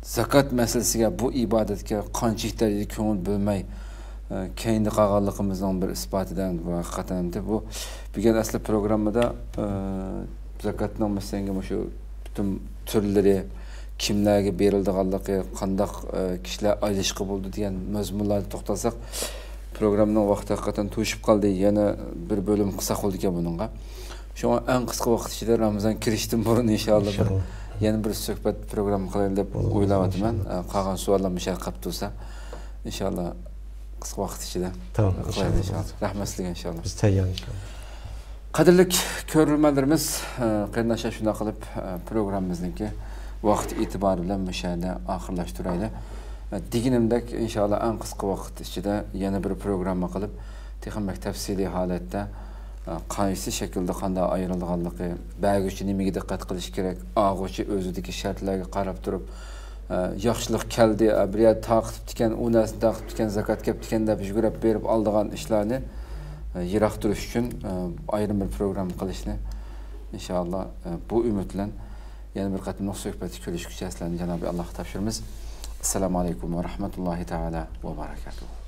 زاكات مەسىلىسىگە، بۇ ئىبادەتكە قانچىلىك دەرىجىدە كۆڭۈل بۆلمەي، ئە، كەينىدە قالغانلىقىمىزنىڭ بىر ئىسپاتىدا بۇ ھەقىقەتەن ئەمدى بۇ بۈگۈن ئەسلى پروگراممىدا، ئە، زاكاتنىڭ مەسىلەنگە مۇشۇ پۈتۈن تۈرلىرى، كىملەرگە بېرىلىدىغانلىقى، قانداق، ئە، كىشىلەر ئايرىشقا بولىدۇ دېگەن مەزمۇنلاردا توختالساق، پروگراممىنىڭ ۋاقتى ھەقىقەتەن توشۇپ قالدى. يەنە بىر بۆلۈم قىلساق بولىدىكەن بۇنىڭغا. شۇڭا ئەڭ قىسقا ۋاقىت ئىچىدە رامىزان كىرىشتىن بۇرۇن ئىنشاللا بىر، ئىنشاللا. يەنە بىر سۆھبەت پروگرامما قىلايلى دەپ بولىدۇ، ئويلاۋاتىمەن. ئىنشاللا. ئە، قالغان سوئاللار مۇشۇ يەردە قالىپ تۇرسا، ئىنشاللا قىسقا ۋاقىت ئىچىدە تامام، قىلايلى ئىنشاللا. ئىنشاللا. رەھمەت سىزگە ئىنشاللا. بىز تەييار ئىنشاللا. قەدىرلىك كۆرۈرمەنلىرىمىز، ئە، قېرىنداشلار، شۇنداق قىلىپ، ئە، پروگراممىمىزنىڭكى ۋاقتى ئېتىبارى بىلەن مۇشۇ يەردە ئاخىرلاشتۇرايلى. ئە، دېگىنىمدەك، ئىنشاللا ئەڭ قىسقا ۋاقىت ئىچىدە يەنە بىر پروگرامما قىلىپ، تېخىمۇ بەك تەپسىلىي ھالەتتە، ئە، قايسى شەكىلدە قانداق ئايرىلىدىغانلىقى، بەرگۈچى نېمىگە دىققەت قىلىشى كېرەك، ئالغۇچى ئۆزىدىكى شەرتلەرگە قاراپ تۇرۇپ، ئە، ياخشىلىق كەلدى، ئە، بىر يەر تارقىتىپتىكەن، ئۇ نەرسىنى تارقىتىپتىكەن، زاكات كەپتىكەن دەپ يۈگۈرۈپ بېرىپ ئالىدىغان ئىشلارنى، ئە، يىراق تۇرۇش ئۈچۈن، ئە، ئايرىم بىر پروگرامما قىلىشنى، ئىنشاللا، ئە، بۇ ئۈمىد بىلەن يەنە بىر قېتىملىق سۆھبەتتە كۆرۈشكۈچە سىلەرنى جانابى ئاللاھقا تاپشۇرىمىز. ئەسسالامۇ ئەلەيكۇم ۋە رەھمەتۇللاھى تەئالا ۋە بەرەكاتۇھۇ.